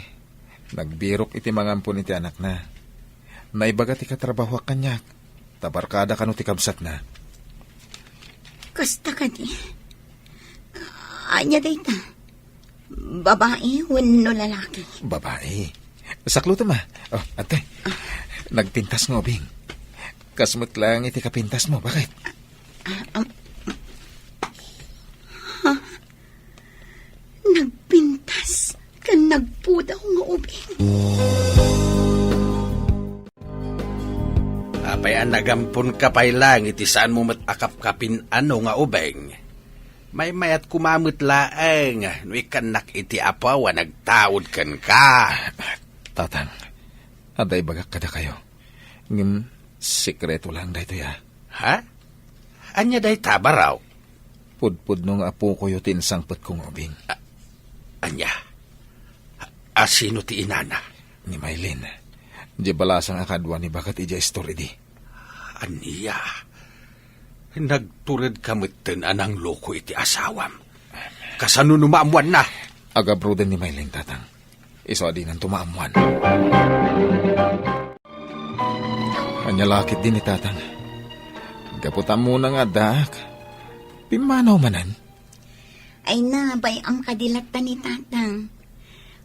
nagbirok iti mangampon iti anakna. Naibaga ti katrabahoak kaniak, ta barkada kano ti kabsatna. Kasta kadi. Ania dayta? Babai wenno lalaki? Babai. Saklutem, ah. Oh, ante. Nagpintas nga ubing. Kas met laeng iti kapintasmo, baket? Ah, um, ha? Nagpintas ken nagpudaw nga ubing. Apay a nagamponka pay laeng iti saanmo met a kapkapin-ano nga ubing? Maymayat koma met laeng no ikkannak iti Apo a nagtaud kenka. Tatang, adda ibagak kadakayo. Ngem sekreto laeng daytoy, a. Ha? Ania dayta, baro? Pudpudno nga apokoyo ti insangpetko nga ubing. A-, ania? A-, asino ti inana? Ni Maylin. Diay balasang a kadua ni baket idiay istor idi. Ania? Nagturedka metten a nangloko iti asawam. Kasano no maammoanna? Agabruden ni Maylin, Tatang. Isu a dinanto maammoan. Ania la ketdi ni Tatang? Gapu ta ammona nga addaak, pimmanaw manen? Ay na, bay-am kadi latta ni Tatang.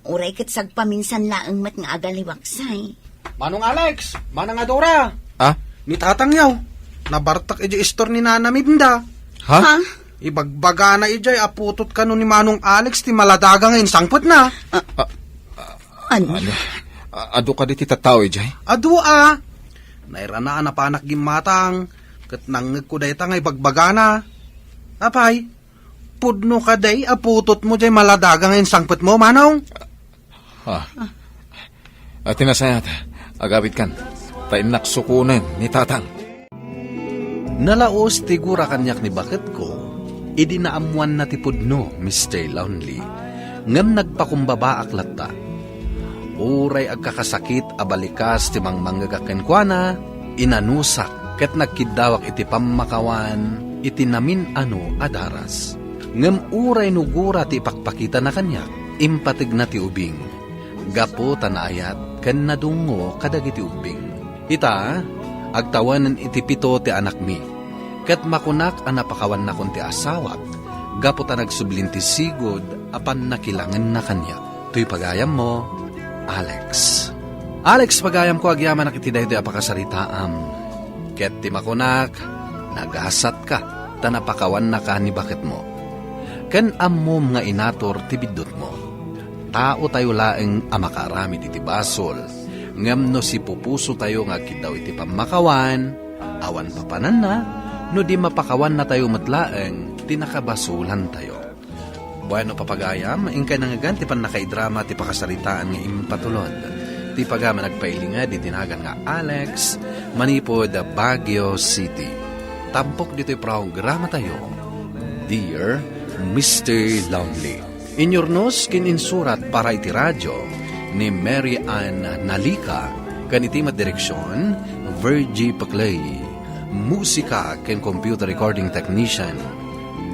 Uray ket sagpaminsan laeng met nga agaliwaksay. Manong Alex, Manang Adora. Ah? Ni Tatang yaw, nabartak idiay istor ni Nana Minda. Ha? Ha? Ibagbagana idiay a putot kano ni Manong Alex ti maladaga nga insangpetna. Ah, ah, ano? Ano? A-, adu kadi ti tattao idiay? Adu a. Nairana a napanak gimmatang, ket nangngegko dayta nga ibagbagana. Apay, pudno kadi a putotmo diay maladaga nga insangpetmo, Manong? Ah. Ah, ti nasayaat, agawidkan, ta innak sukonen ni Tatang. Nalaus ti gura kaniak ni baketko idi naammoanna ti pudno, Mister Lonely, ngem nagpakumbabaak latta. Uray agkakasakit a balikas ti mangmangngegak kenkuana, inanusak ket nagkiddawak iti pammakawan iti namin-ano a daras. Ngem uray no gura ti ipakpakitana kaniak, impategna ti ubing, gapu ta naayat ken nadungngo kadagiti ubbing. Ita, agtawanen iti pito ti anakmi, ket makunak a napakawannakon ti asawak gapu ta nagsublin ti sigud a pannakilangenna kaniak. Toy pagayammo, Alex. Alex, pagayamko, agyamanak iti daytoy a pakasaritaam. Ket ti makunak, nagasatka ta napakawannaka ni baketmo. Ken ammom nga inatur ti biddutmo. Taotayo laeng a makaaramid iti basol, ngem no sipupusotayo nga agkiddaw iti pammakawan, awan papananna no di mapakawannatayo met laeng ti nakabasolantayo. Bueno, papagayam, inkay nangngegan ti pannakaidrama ti pakasaritaan nga impatulod ti pagayam a nagpailinged iti nagan nga Alex manipud Baguio City. Tampok ditoy programatayo, Dear Mister Lonely. Inyurnos ken insurat para iti radio ni Mary Ann Nalica, ken iti met direksion, Virgie Paclay. Musika ken computer recording technician,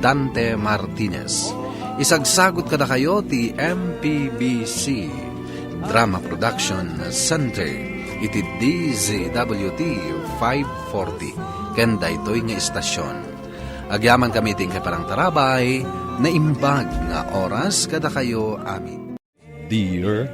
Dante Martinez. Isagsagut kadakayo ti M P B C Drama Production Center iti D Z W T five forty ken daytoy nga istasion. Agyamankami iti inkay panangtarabay, naimbag nga oras kadakayo amin. Dear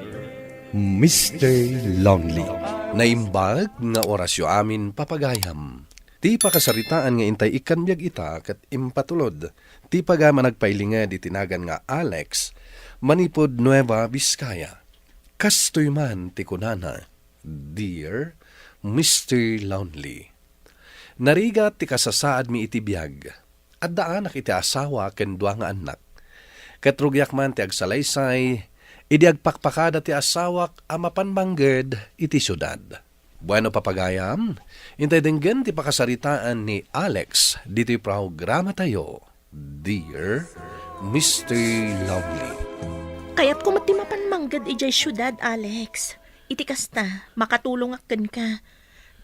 Mister Lonely. Naimbag nga orasyo amin, papagayam. Ti pakasaritaan nga intay ikkan biag ita ket impatulod ti pagayam a nagpailinged iti nagan nga Alex manipud Nueva Vizcaya. Kastoy man ti kunana, Dear Mister Lonely. Narigat ti kasasaadmi iti biag. Adda anak iti asawa ken dua nga annak. Ket rugiak man ti agsalaysay idi agpakpakada ti asawak a mapan mangged iti siudad. Bueno, papagayam, intay denggen ti pakasaritaan ni Alex ditoy programatayo, Dear Mister Lovely. Kayatko met ti mapan mangged idiay siudad, Alex. Iti kasta, makatulongak kenka.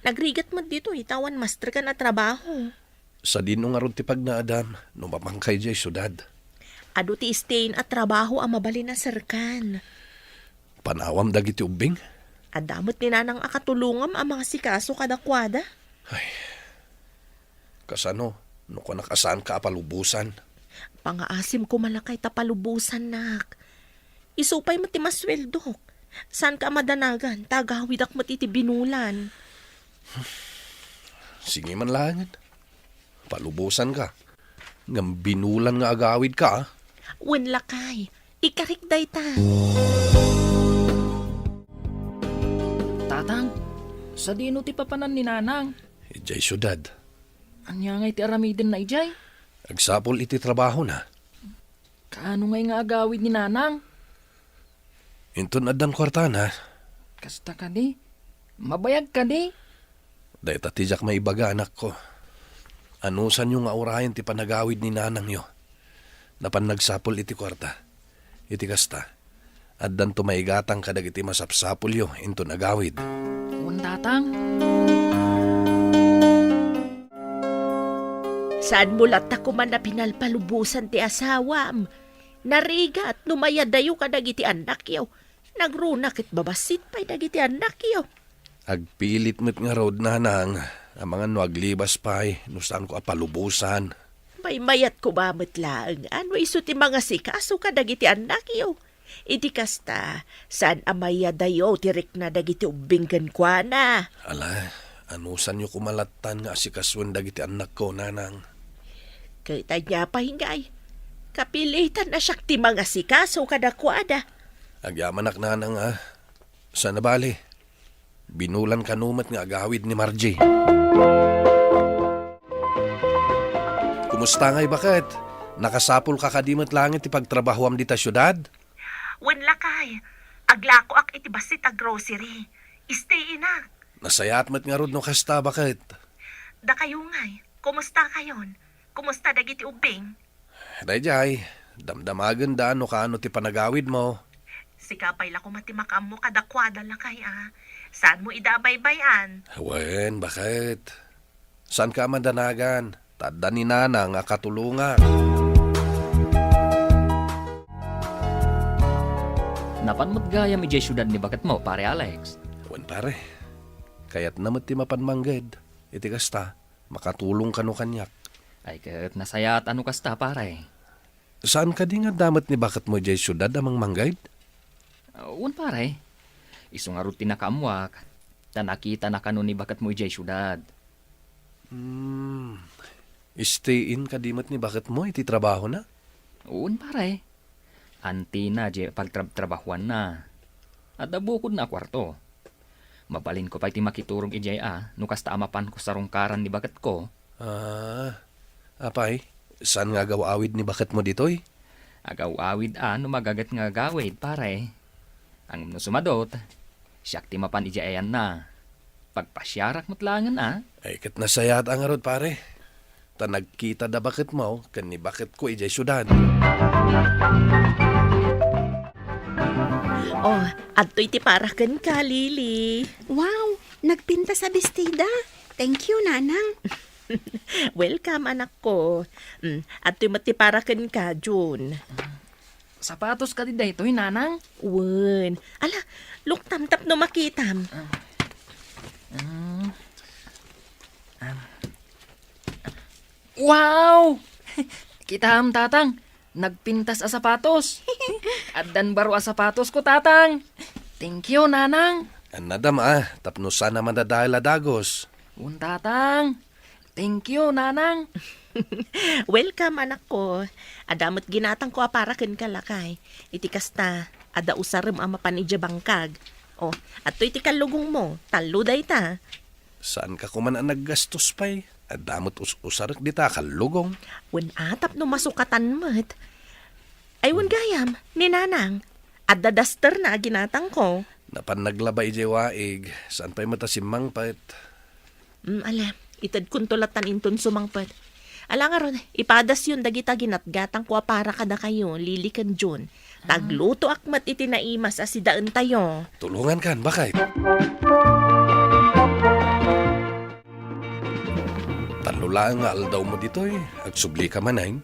Nagrigat met ditoy ta awan masterkan a trabaho. Sadino ngarud ti pagnaedam no mapanka idiay siudad? Adu ti istayen a trabaho a mabalin a serkan. Panawam dagiti ubbing? Adda met ni nanang a katulongam a mangasikaso kadakuada. Ay, kasano no kunak a saanka a palubosan? Pangaasim koma lakay ta palubosannak. Isu pay met ti masueldok. Saanka a madanagan ta agawidak met iti binulan. Sige man laengen. Palubosanka. Ngem binulan nga agawidka, a? Wen lakay. Ikarik dayta. Tatang, sadino ti papanan ni Nanang? Idiay siudad. Ania ngay ti aramidenna idiay? Agsapul iti trabahona. Kaano ngay nga agawid ni Nanang? Inton addan kuartana. Kasta kadi? Mabayag kadi? Dayta ti diak maibaga, anakko. Anusanyo nga urayen ti panagawid ni nanangyo? Napan nagsapul iti kuarta. Iti kasta, addanto maigatang kadagiti masapsapulyo inton agawid. Wen, tatang. Saanmo latta koma a pinalpalubosan ti asawam. Narigat no mayadayo kadagiti annakyo. Nagruna ket babassit pay dagiti annakyo. Agpilit met ngarud, nanang, amangan no aglibas pay no saanko a palubosan. Maymayat koma met laeng a no isu ti mangasikaso kadagiti annakyo. Iti kasta, saan a mayadayo ti rikna dagiti ubbing kenkuana. Ala, anusanyo koma lattan nga asikasoen dagiti annakko, nanang? Ket ania pay ngay? Kapilitan a siak ti mangasikaso kadakuada. Agyamanak, nanang, a. Saan a bale. Binulan kano met nga agawid ni Margie. Kumusta ngay, baket? Nakasapulka kadi met laeng ti pagtrabahoam dita siudad? Wen lakay, aglakoak iti bassit a grocery. Stay inak. Nasayaat met ngarud no kasta, baket. Dakayo ngay, kumustakayon? Kumusta dagiti ubbing? Daydiay, damdamagenda no kaano ti panagawidmo. Sika pay la koma ti makaammo kadakuada, lakay, a. Saanmo ida a baybay-an? Wen, baket. Saanka a madanagan, ta adda ni nanang a katulongak. Napan met gayam idiay siudad ni baketmo, Pare Alex? Wen, pare. Kayatna met ti mapan mangged. Iti kasta, makatulong kano kaniak. Ay, ket nasayaat a no kasta, pare. Saan kadi nga adda met ni baketmo idiay siudad a mangmangged? Ah, wen, pare. Isu ngarud ti nakaammoak, ta nakitana kano ni baketmo idiay siudad. Hmm. Stay-in kadi met ni baketmo iti trabahona? Wen, pare. Antina diay pagtrabtrabahoanna. Adda bukodna a kuarto. Mabalinko pay ti makiturog idiay a no kasta a mapanko sarungkaran ni baketko. Ah, apay, saan nga agaw-awid ni baketmo ditoy? Agaw-awid a no magaget nga agawid, pare. Ngem no sumadot, siak ti mapan idiay ayanna. Pagpasiarak met laengen a. Ay, ket nasayaat a ngarud, pare. Ta nagkita da baketmo ken ni baketko idiay siudad. Oh, adtoy ti para kenka, Lily. Wow, nagpintas a bestida. Thank you, Nanang. Welcome, anakko. Mm, adtoy met ti para kenka, June. Sapatos kadi daytoy, Nanang? Wen. Ala, luktam tapno makitam. Ah. Ah. Ah. Wow! Kitaem, Tatang, nagpintas a sapatos. Addan baro a sapatosko, Tatang. Thank you, Nanang. Annada, ma, tapno saan a madadael a dagus. Wen, Tatang. Thank you, Nanang. Welcome, anakko. Adda met ginatangko a para kenka, lakay. Iti kasta, adda usarem a mapan idiay bangkag. O, adtoy ti kallugongmo. Tallo dayta. Saanka koman a naggastos pay. Adda met us-, usarek dita a kallugong. Wen, a, tapno masukatan met. Ay, wen gayam, ni Nanang. Adda dasterna a ginatangko. Napan naglaba idiay waig. Saan pay met a simmangpet? Mm, ala, itedkonto lattan inton sumangpet. Ala ngarud, ipadasyon dagita ginatgatangko a para kadakayo, Lily ken Jun. Taglutoak met iti naimas a sidaentayo. Tulongankan, baket. Tallo laeng nga aldawmo ditoy, agsublika manen.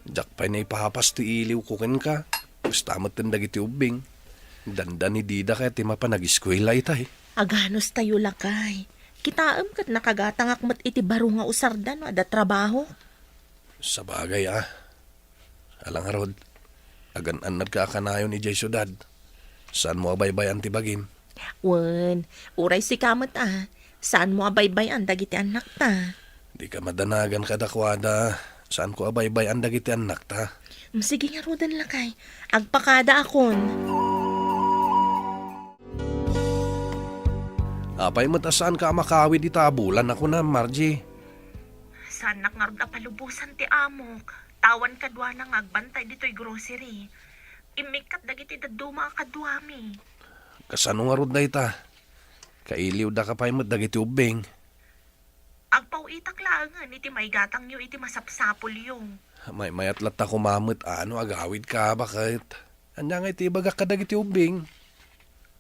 Diak pay naipapas ti iliwko kenka. Kasta met ken dagiti ubbing. Dandani dida kayat ti mapan ageskuela itay. Aganustayo, lakay. Kitaem ket nakagatangak met iti baro nga usarda no adda trabaho. Sabagay, a. Ala ngarud, agan-annadka a kanayon idiay siudad. Saanmo a baybay-an ti bagim? Wen, uray sika met, a. Saanmo a baybay-an dagiti annakta? Dika madanagan kadakuada. Saanko a baybay-an dagiti annakta. Mm, sige ngaruden, lakay. Agpakadaakon. Apay met a saanka a makawid ita a bulan a kunam, Margie? Saannak ngarud a palubosan ti amok. Awan kaduana nga agbantay ditoy grocery. Immikkat dagiti dadduma a kaduami. Kasano ngarud dayta? Kailiwdaka pay met dagiti ubbing. Agpaw-itak laengen iti maigatangyo iti masapsapulyo. Maymayat latta koma met a no agawidka, baket. Ania ngay ti ibagak kadagiti ubbing?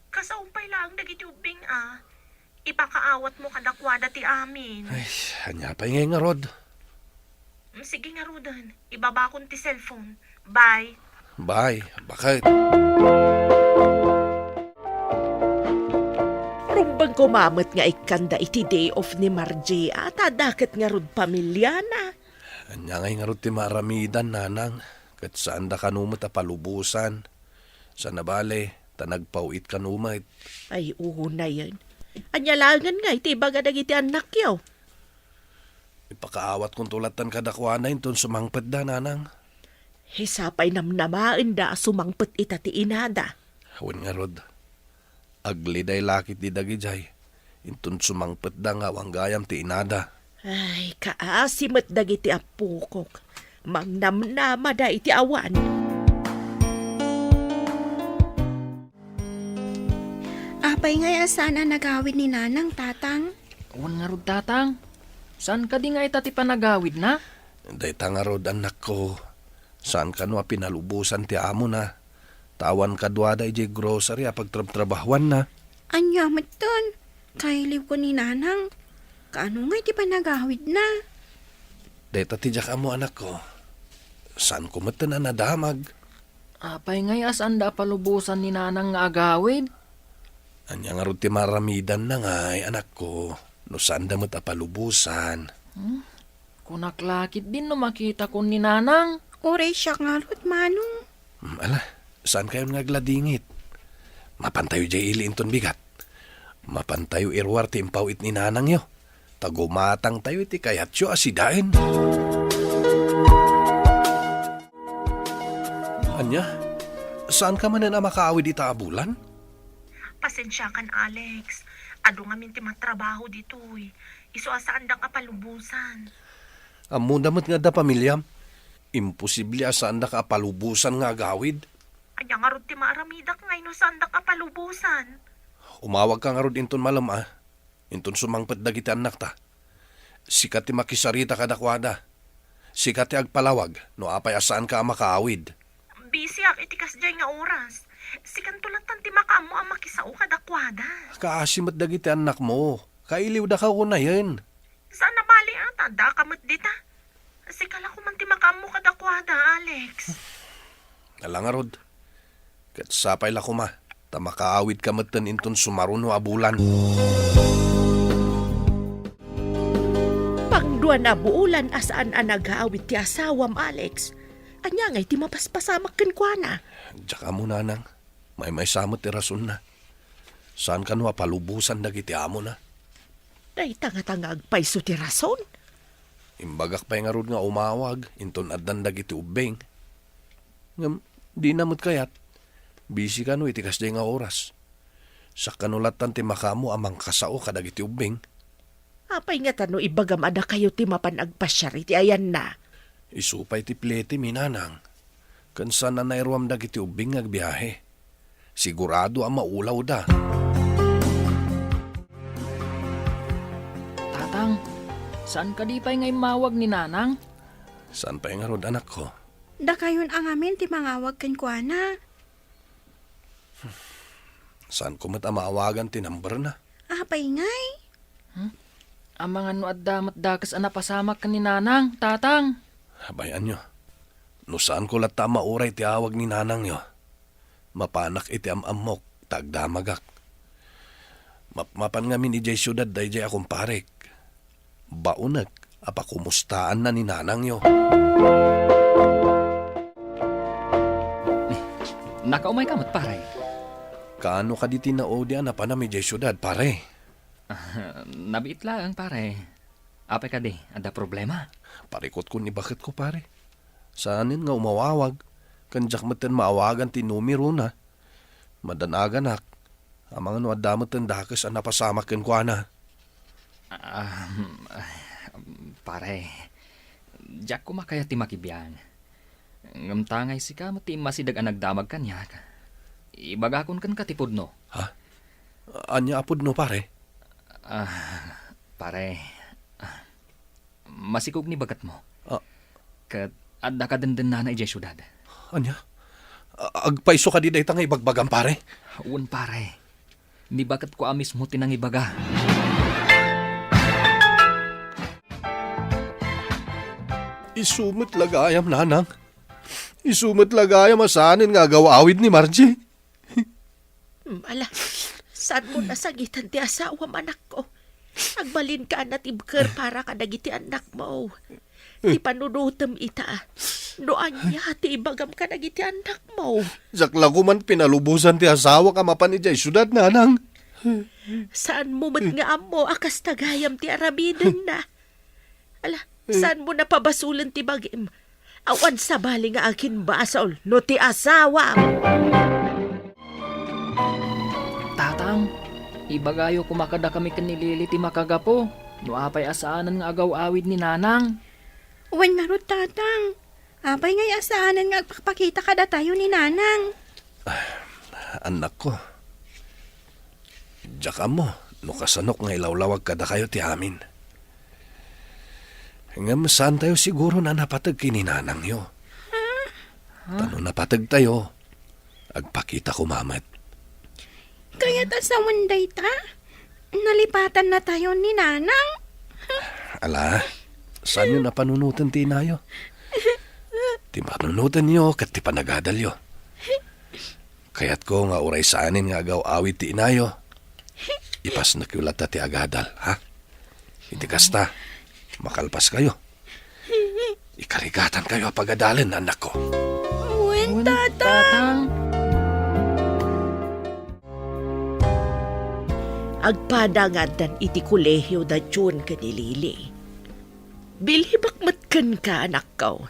Kasaom pay laeng dagiti ubbing a. Ipakaawatmo kadakuada ti amin. Ay, ania pay ngay ngarud? Mm, sige ngaruden, ibabakon ti cellphone. Bye. Bye, baket. Rumbeng koma met nga ikkanda iti day off ni Margie, a, ta adda ket ngarud pamiliana. Ania ngay ngarud ti maaramidan, nanang? Ket saanda kano met a palubosan. Sana bale, ta nagpaw-it kano met. Ay, unayen. Ania laengen ngay ti ibaga dagiti annakyo? Ipakaawatkonto lattan kadakuada inton sumangpetda, nanang. Sapay namnamaenda a sumangpet ita ti inada. Wen ngarud, agliday la ketdi dagidiay, inton sumangpetda nga awan gayam ti inada. Ay, kaasi met dagiti appokok. Mangnamnamada iti awan. Apay ngay a saan a nagawid ni Nanang, Tatang? Wen ngarud, Tatang. Saan kadi nga ita ti panagawidna? Dayta ngarud, annakko. Saan kano a pinalubosan ti amona. Ta awan kaduada idiay grocery a pagtrabtrabahuanna. Ania metten? Kailiwko ni Nanang. Kaano ngay ti panagawidna? Dayta ti diak ammo, anakko. Saanko metten a nadamag. Apay ngay a saanda a palubosan ni Nanang nga agawid? Ania ngarud ti maaramidanna ngay, anakko, no saanda met a palubosan? Hmm? Kunak la ketdin no makitakon ni Nanang. Uray siak ngarud, Manong. Hmm, ala, saankayon nga agladingit? Mapantayo diay ili inton bigat. Mapantayo iruar ti impaw-it ni Nanangyo. Ta gumatangtayo iti kayatyo a sidaen. Ania? Saanka manen a makaawid ita a bulan? Pasensiakan, Alex. Adu ngamin ti matrabaho ditoy. Isu a saandak a palubosan. Ammona met nga adda pamiliam. Imposible a saandak a palubosan nga agawid. Ania ngarud ti maaramidak ngay no saandak a palubosan? Umawagka ngarud inton malem a. Inton sumangpet dagiti annakta, sika ti makisarita kadakuada. Sika ti agpalawag no apay a saanka a makaawid. Bisiak iti kasdiay nga oras. Sikanto lattan ti makaammo a makisao kadakuada. Kaasi met dagiti annakmo. Kailiwdaka unayen. Saan a bali a, ta addaka met dita. Sika la koman ti makaammo kadakuada, Alex. Ala ngarud, ket sapay la koma ta makaawidka metten inton sumaruno a bulan. Pangdua Panabuolan a saan a nagawid ti asawam, Alex. Ania ngay ti mapaspasamak kenkuana? Diak ammo, nanang. Maymaysa met ti rasonna. Saan kano a palubosan dagiti amona. Dayta ngata nga agpayso ti rason? Imbagak pay ngarud nga umawag inton addan dagiti ubbing. Ngem, dina met kayat. Busy kano iti kasdiay nga oras. Sakkano lattan ti makaammo a mangkasao kadagiti ubbing. Apay ngata no ibagam a dakayo ti mapan agpasiar iti ayanna? Isu pay ti plete mi, nanang. Ken saan a nairuam dagiti ubbing nga agbiahe. Sigurado a maulawda. Tatang, saan kadi pay nga immawag ni Nanang? Saan pay ngarud, anakko? Dakayon a ngamin ti mangawag kenkuana. Saanko met a maawagan ti numberna. Apay ngay? Hmm? Amangan no adda met dakes a napasamak ken ni Nanang, Tatang. Bay-anyo. No saanko latta a mauray ti awag ni Nanangyo, mapanak iti am-ammok ta agdamagak. Mapmapan ngamin idiay siudad daydiay a kumparek. Baonek a pakumustaanna ni Nanangyo. Nakaumayka met, pare. Kaano kadi ti naudi a napanam idiay siudad, pare? Ah, nabiit laeng, pare. Apay kadi, adda problema? Parikutko ni baketko, pare. Saanen nga umawawag, ken diak metten maawagan ti numerona. Madan-aganak, amangan no adda metten dakes a napasamak kenkuana. Ah, pare, diak koma kayat ti makibiang. Ngem ta ngay sika met ti immasideg a nagdamag kaniak. Ibagakon kenka ti pudno. Ha? Ania a pudno, pare? Ah, pare, ah, masikog ni baketmo. Ah. Ket adda kadendennana idiay siudad. Ania? A-, agpayso kadi dayta nga ibagbagam, pare? Wen, pare. Ni baketko a mismo ti nangibaga. Isu met la gayam, Nanang. Isu met la gayam a saanen nga agaw-awid ni Margie. Hmm, ala, saanmo nasangitan ti asawam, anakko? Agbalinka a natibker para kadagiti annakmo. Ti panunotem ita, no ania ti ibagam kadagiti annakmo. Diak la koman pinalubosan ti asawak a mapan idiay siudad, Nanang. Saanmo met nga ammo a kasta gayam ti aramidenna. Ala, saanmo napabasolen ti bagim? Awan sabali nga aginbasol no ti asawam. Tatang, ibagayo koma kadakami ken ni Lily ti makagapu no apay a saanen nga agaw-awid ni Nanang. Wen ngarud, Tatang. Apay ngay a saanen nga agpakpakita kadatayo ni Nanang? Annakko, diak ammo no kasanok nga ilawlawag kadakayo ti amin. Ngem saantayo siguron a napateg ken ni Nanangyo. Ta no napategtayo, agpakita koma met. Kayat a sawen dayta? Nalipatannatayo ni Nanang? Ala, saanyo a panunoten ti inayo? Ti panunotenyo ket ti panagadalyo. Kayatko nga uray saanen nga agaw-awid ti inayo, ipasnekyo latta ti agadal, ha? Iti kasta, makalpaskayo. Ikarigatankayo a pagadalen, annakko. Wen, Wen, Tatang. Tatang. Agpada nga addan iti kolehio da June ken ni Lily. Bilibak met kenka, anakko.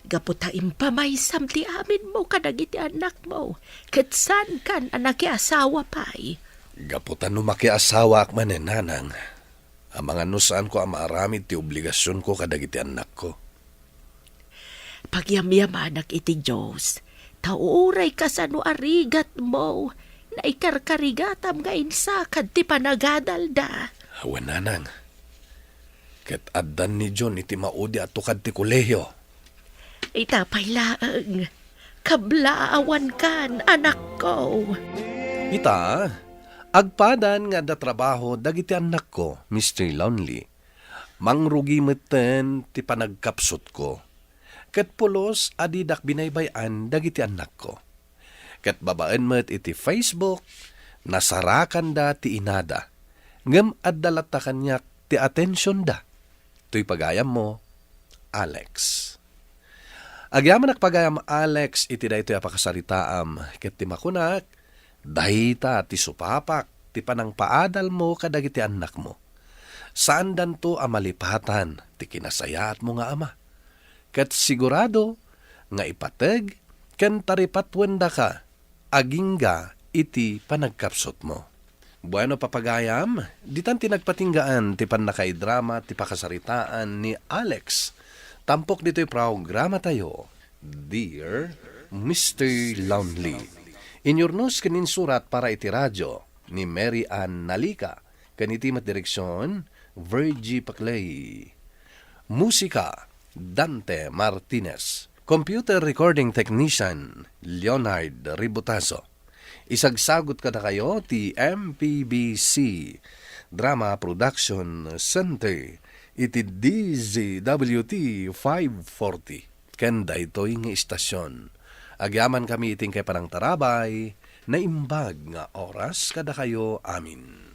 Gapu ta impamaysam ti aminmo kadagiti annakmo, ket saankan a nakiasawa pay. Gapu ta no makiasawaak manen, Nanang, amangan no saanko a maaramid ti obligasionko kadagiti annakko. Pagyamyamanak iti Dios, ta uray kasano a rigatmo, naikarkarigatam nga insakad ti panagadalda. Wen, Nanang. Ket addan ni June iti maudi a tukad ti kolehio. Ita pay laeng, kablaawankan, anakko. Ita, agpadan nga adda trabaho dagiti annakko, Mister Lonely, mangrugi metten ti panagkapsutko. Ket pulos a didak binaybay-an dagiti annakko. Ket babaen met iti Facebook, nasarakanda ti inada, ngem adda latta kaniak ti atensionda. Toy pagayammo, Alex. Agyamanak pagayam, Alex, iti daytoy a pakasaritaam, ket ti makunak, dayta ti supapak ti panangpaadalmo kadagiti annakmo. Saandanto a malipatan ti kinasayaatmo nga ama. Ket sigurado nga ipateg ken taripatuendaka agingga iti panagkapsutmo. Bueno, papagayam, ditan ti nagpatinggaan ti pannakaidrama ti pakasaritaan ni Alex. Tampok ditoy programatayo, Dear Mister Lonely. Inyurnos ken insurat para iti radyo ni Mary Ann Nalica, ken iti met direksion, Virgie Paclay. Musika, Dante Martinez. Computer recording technician, Leonard Ributazo. Isagsagut kadakayo ti M P B C Drama Production Center iti D Z W T five forty. Ken daytoy nga istasyon, agyamankami iti inkay panangtarabay, naimbag nga oras kadakayo amin.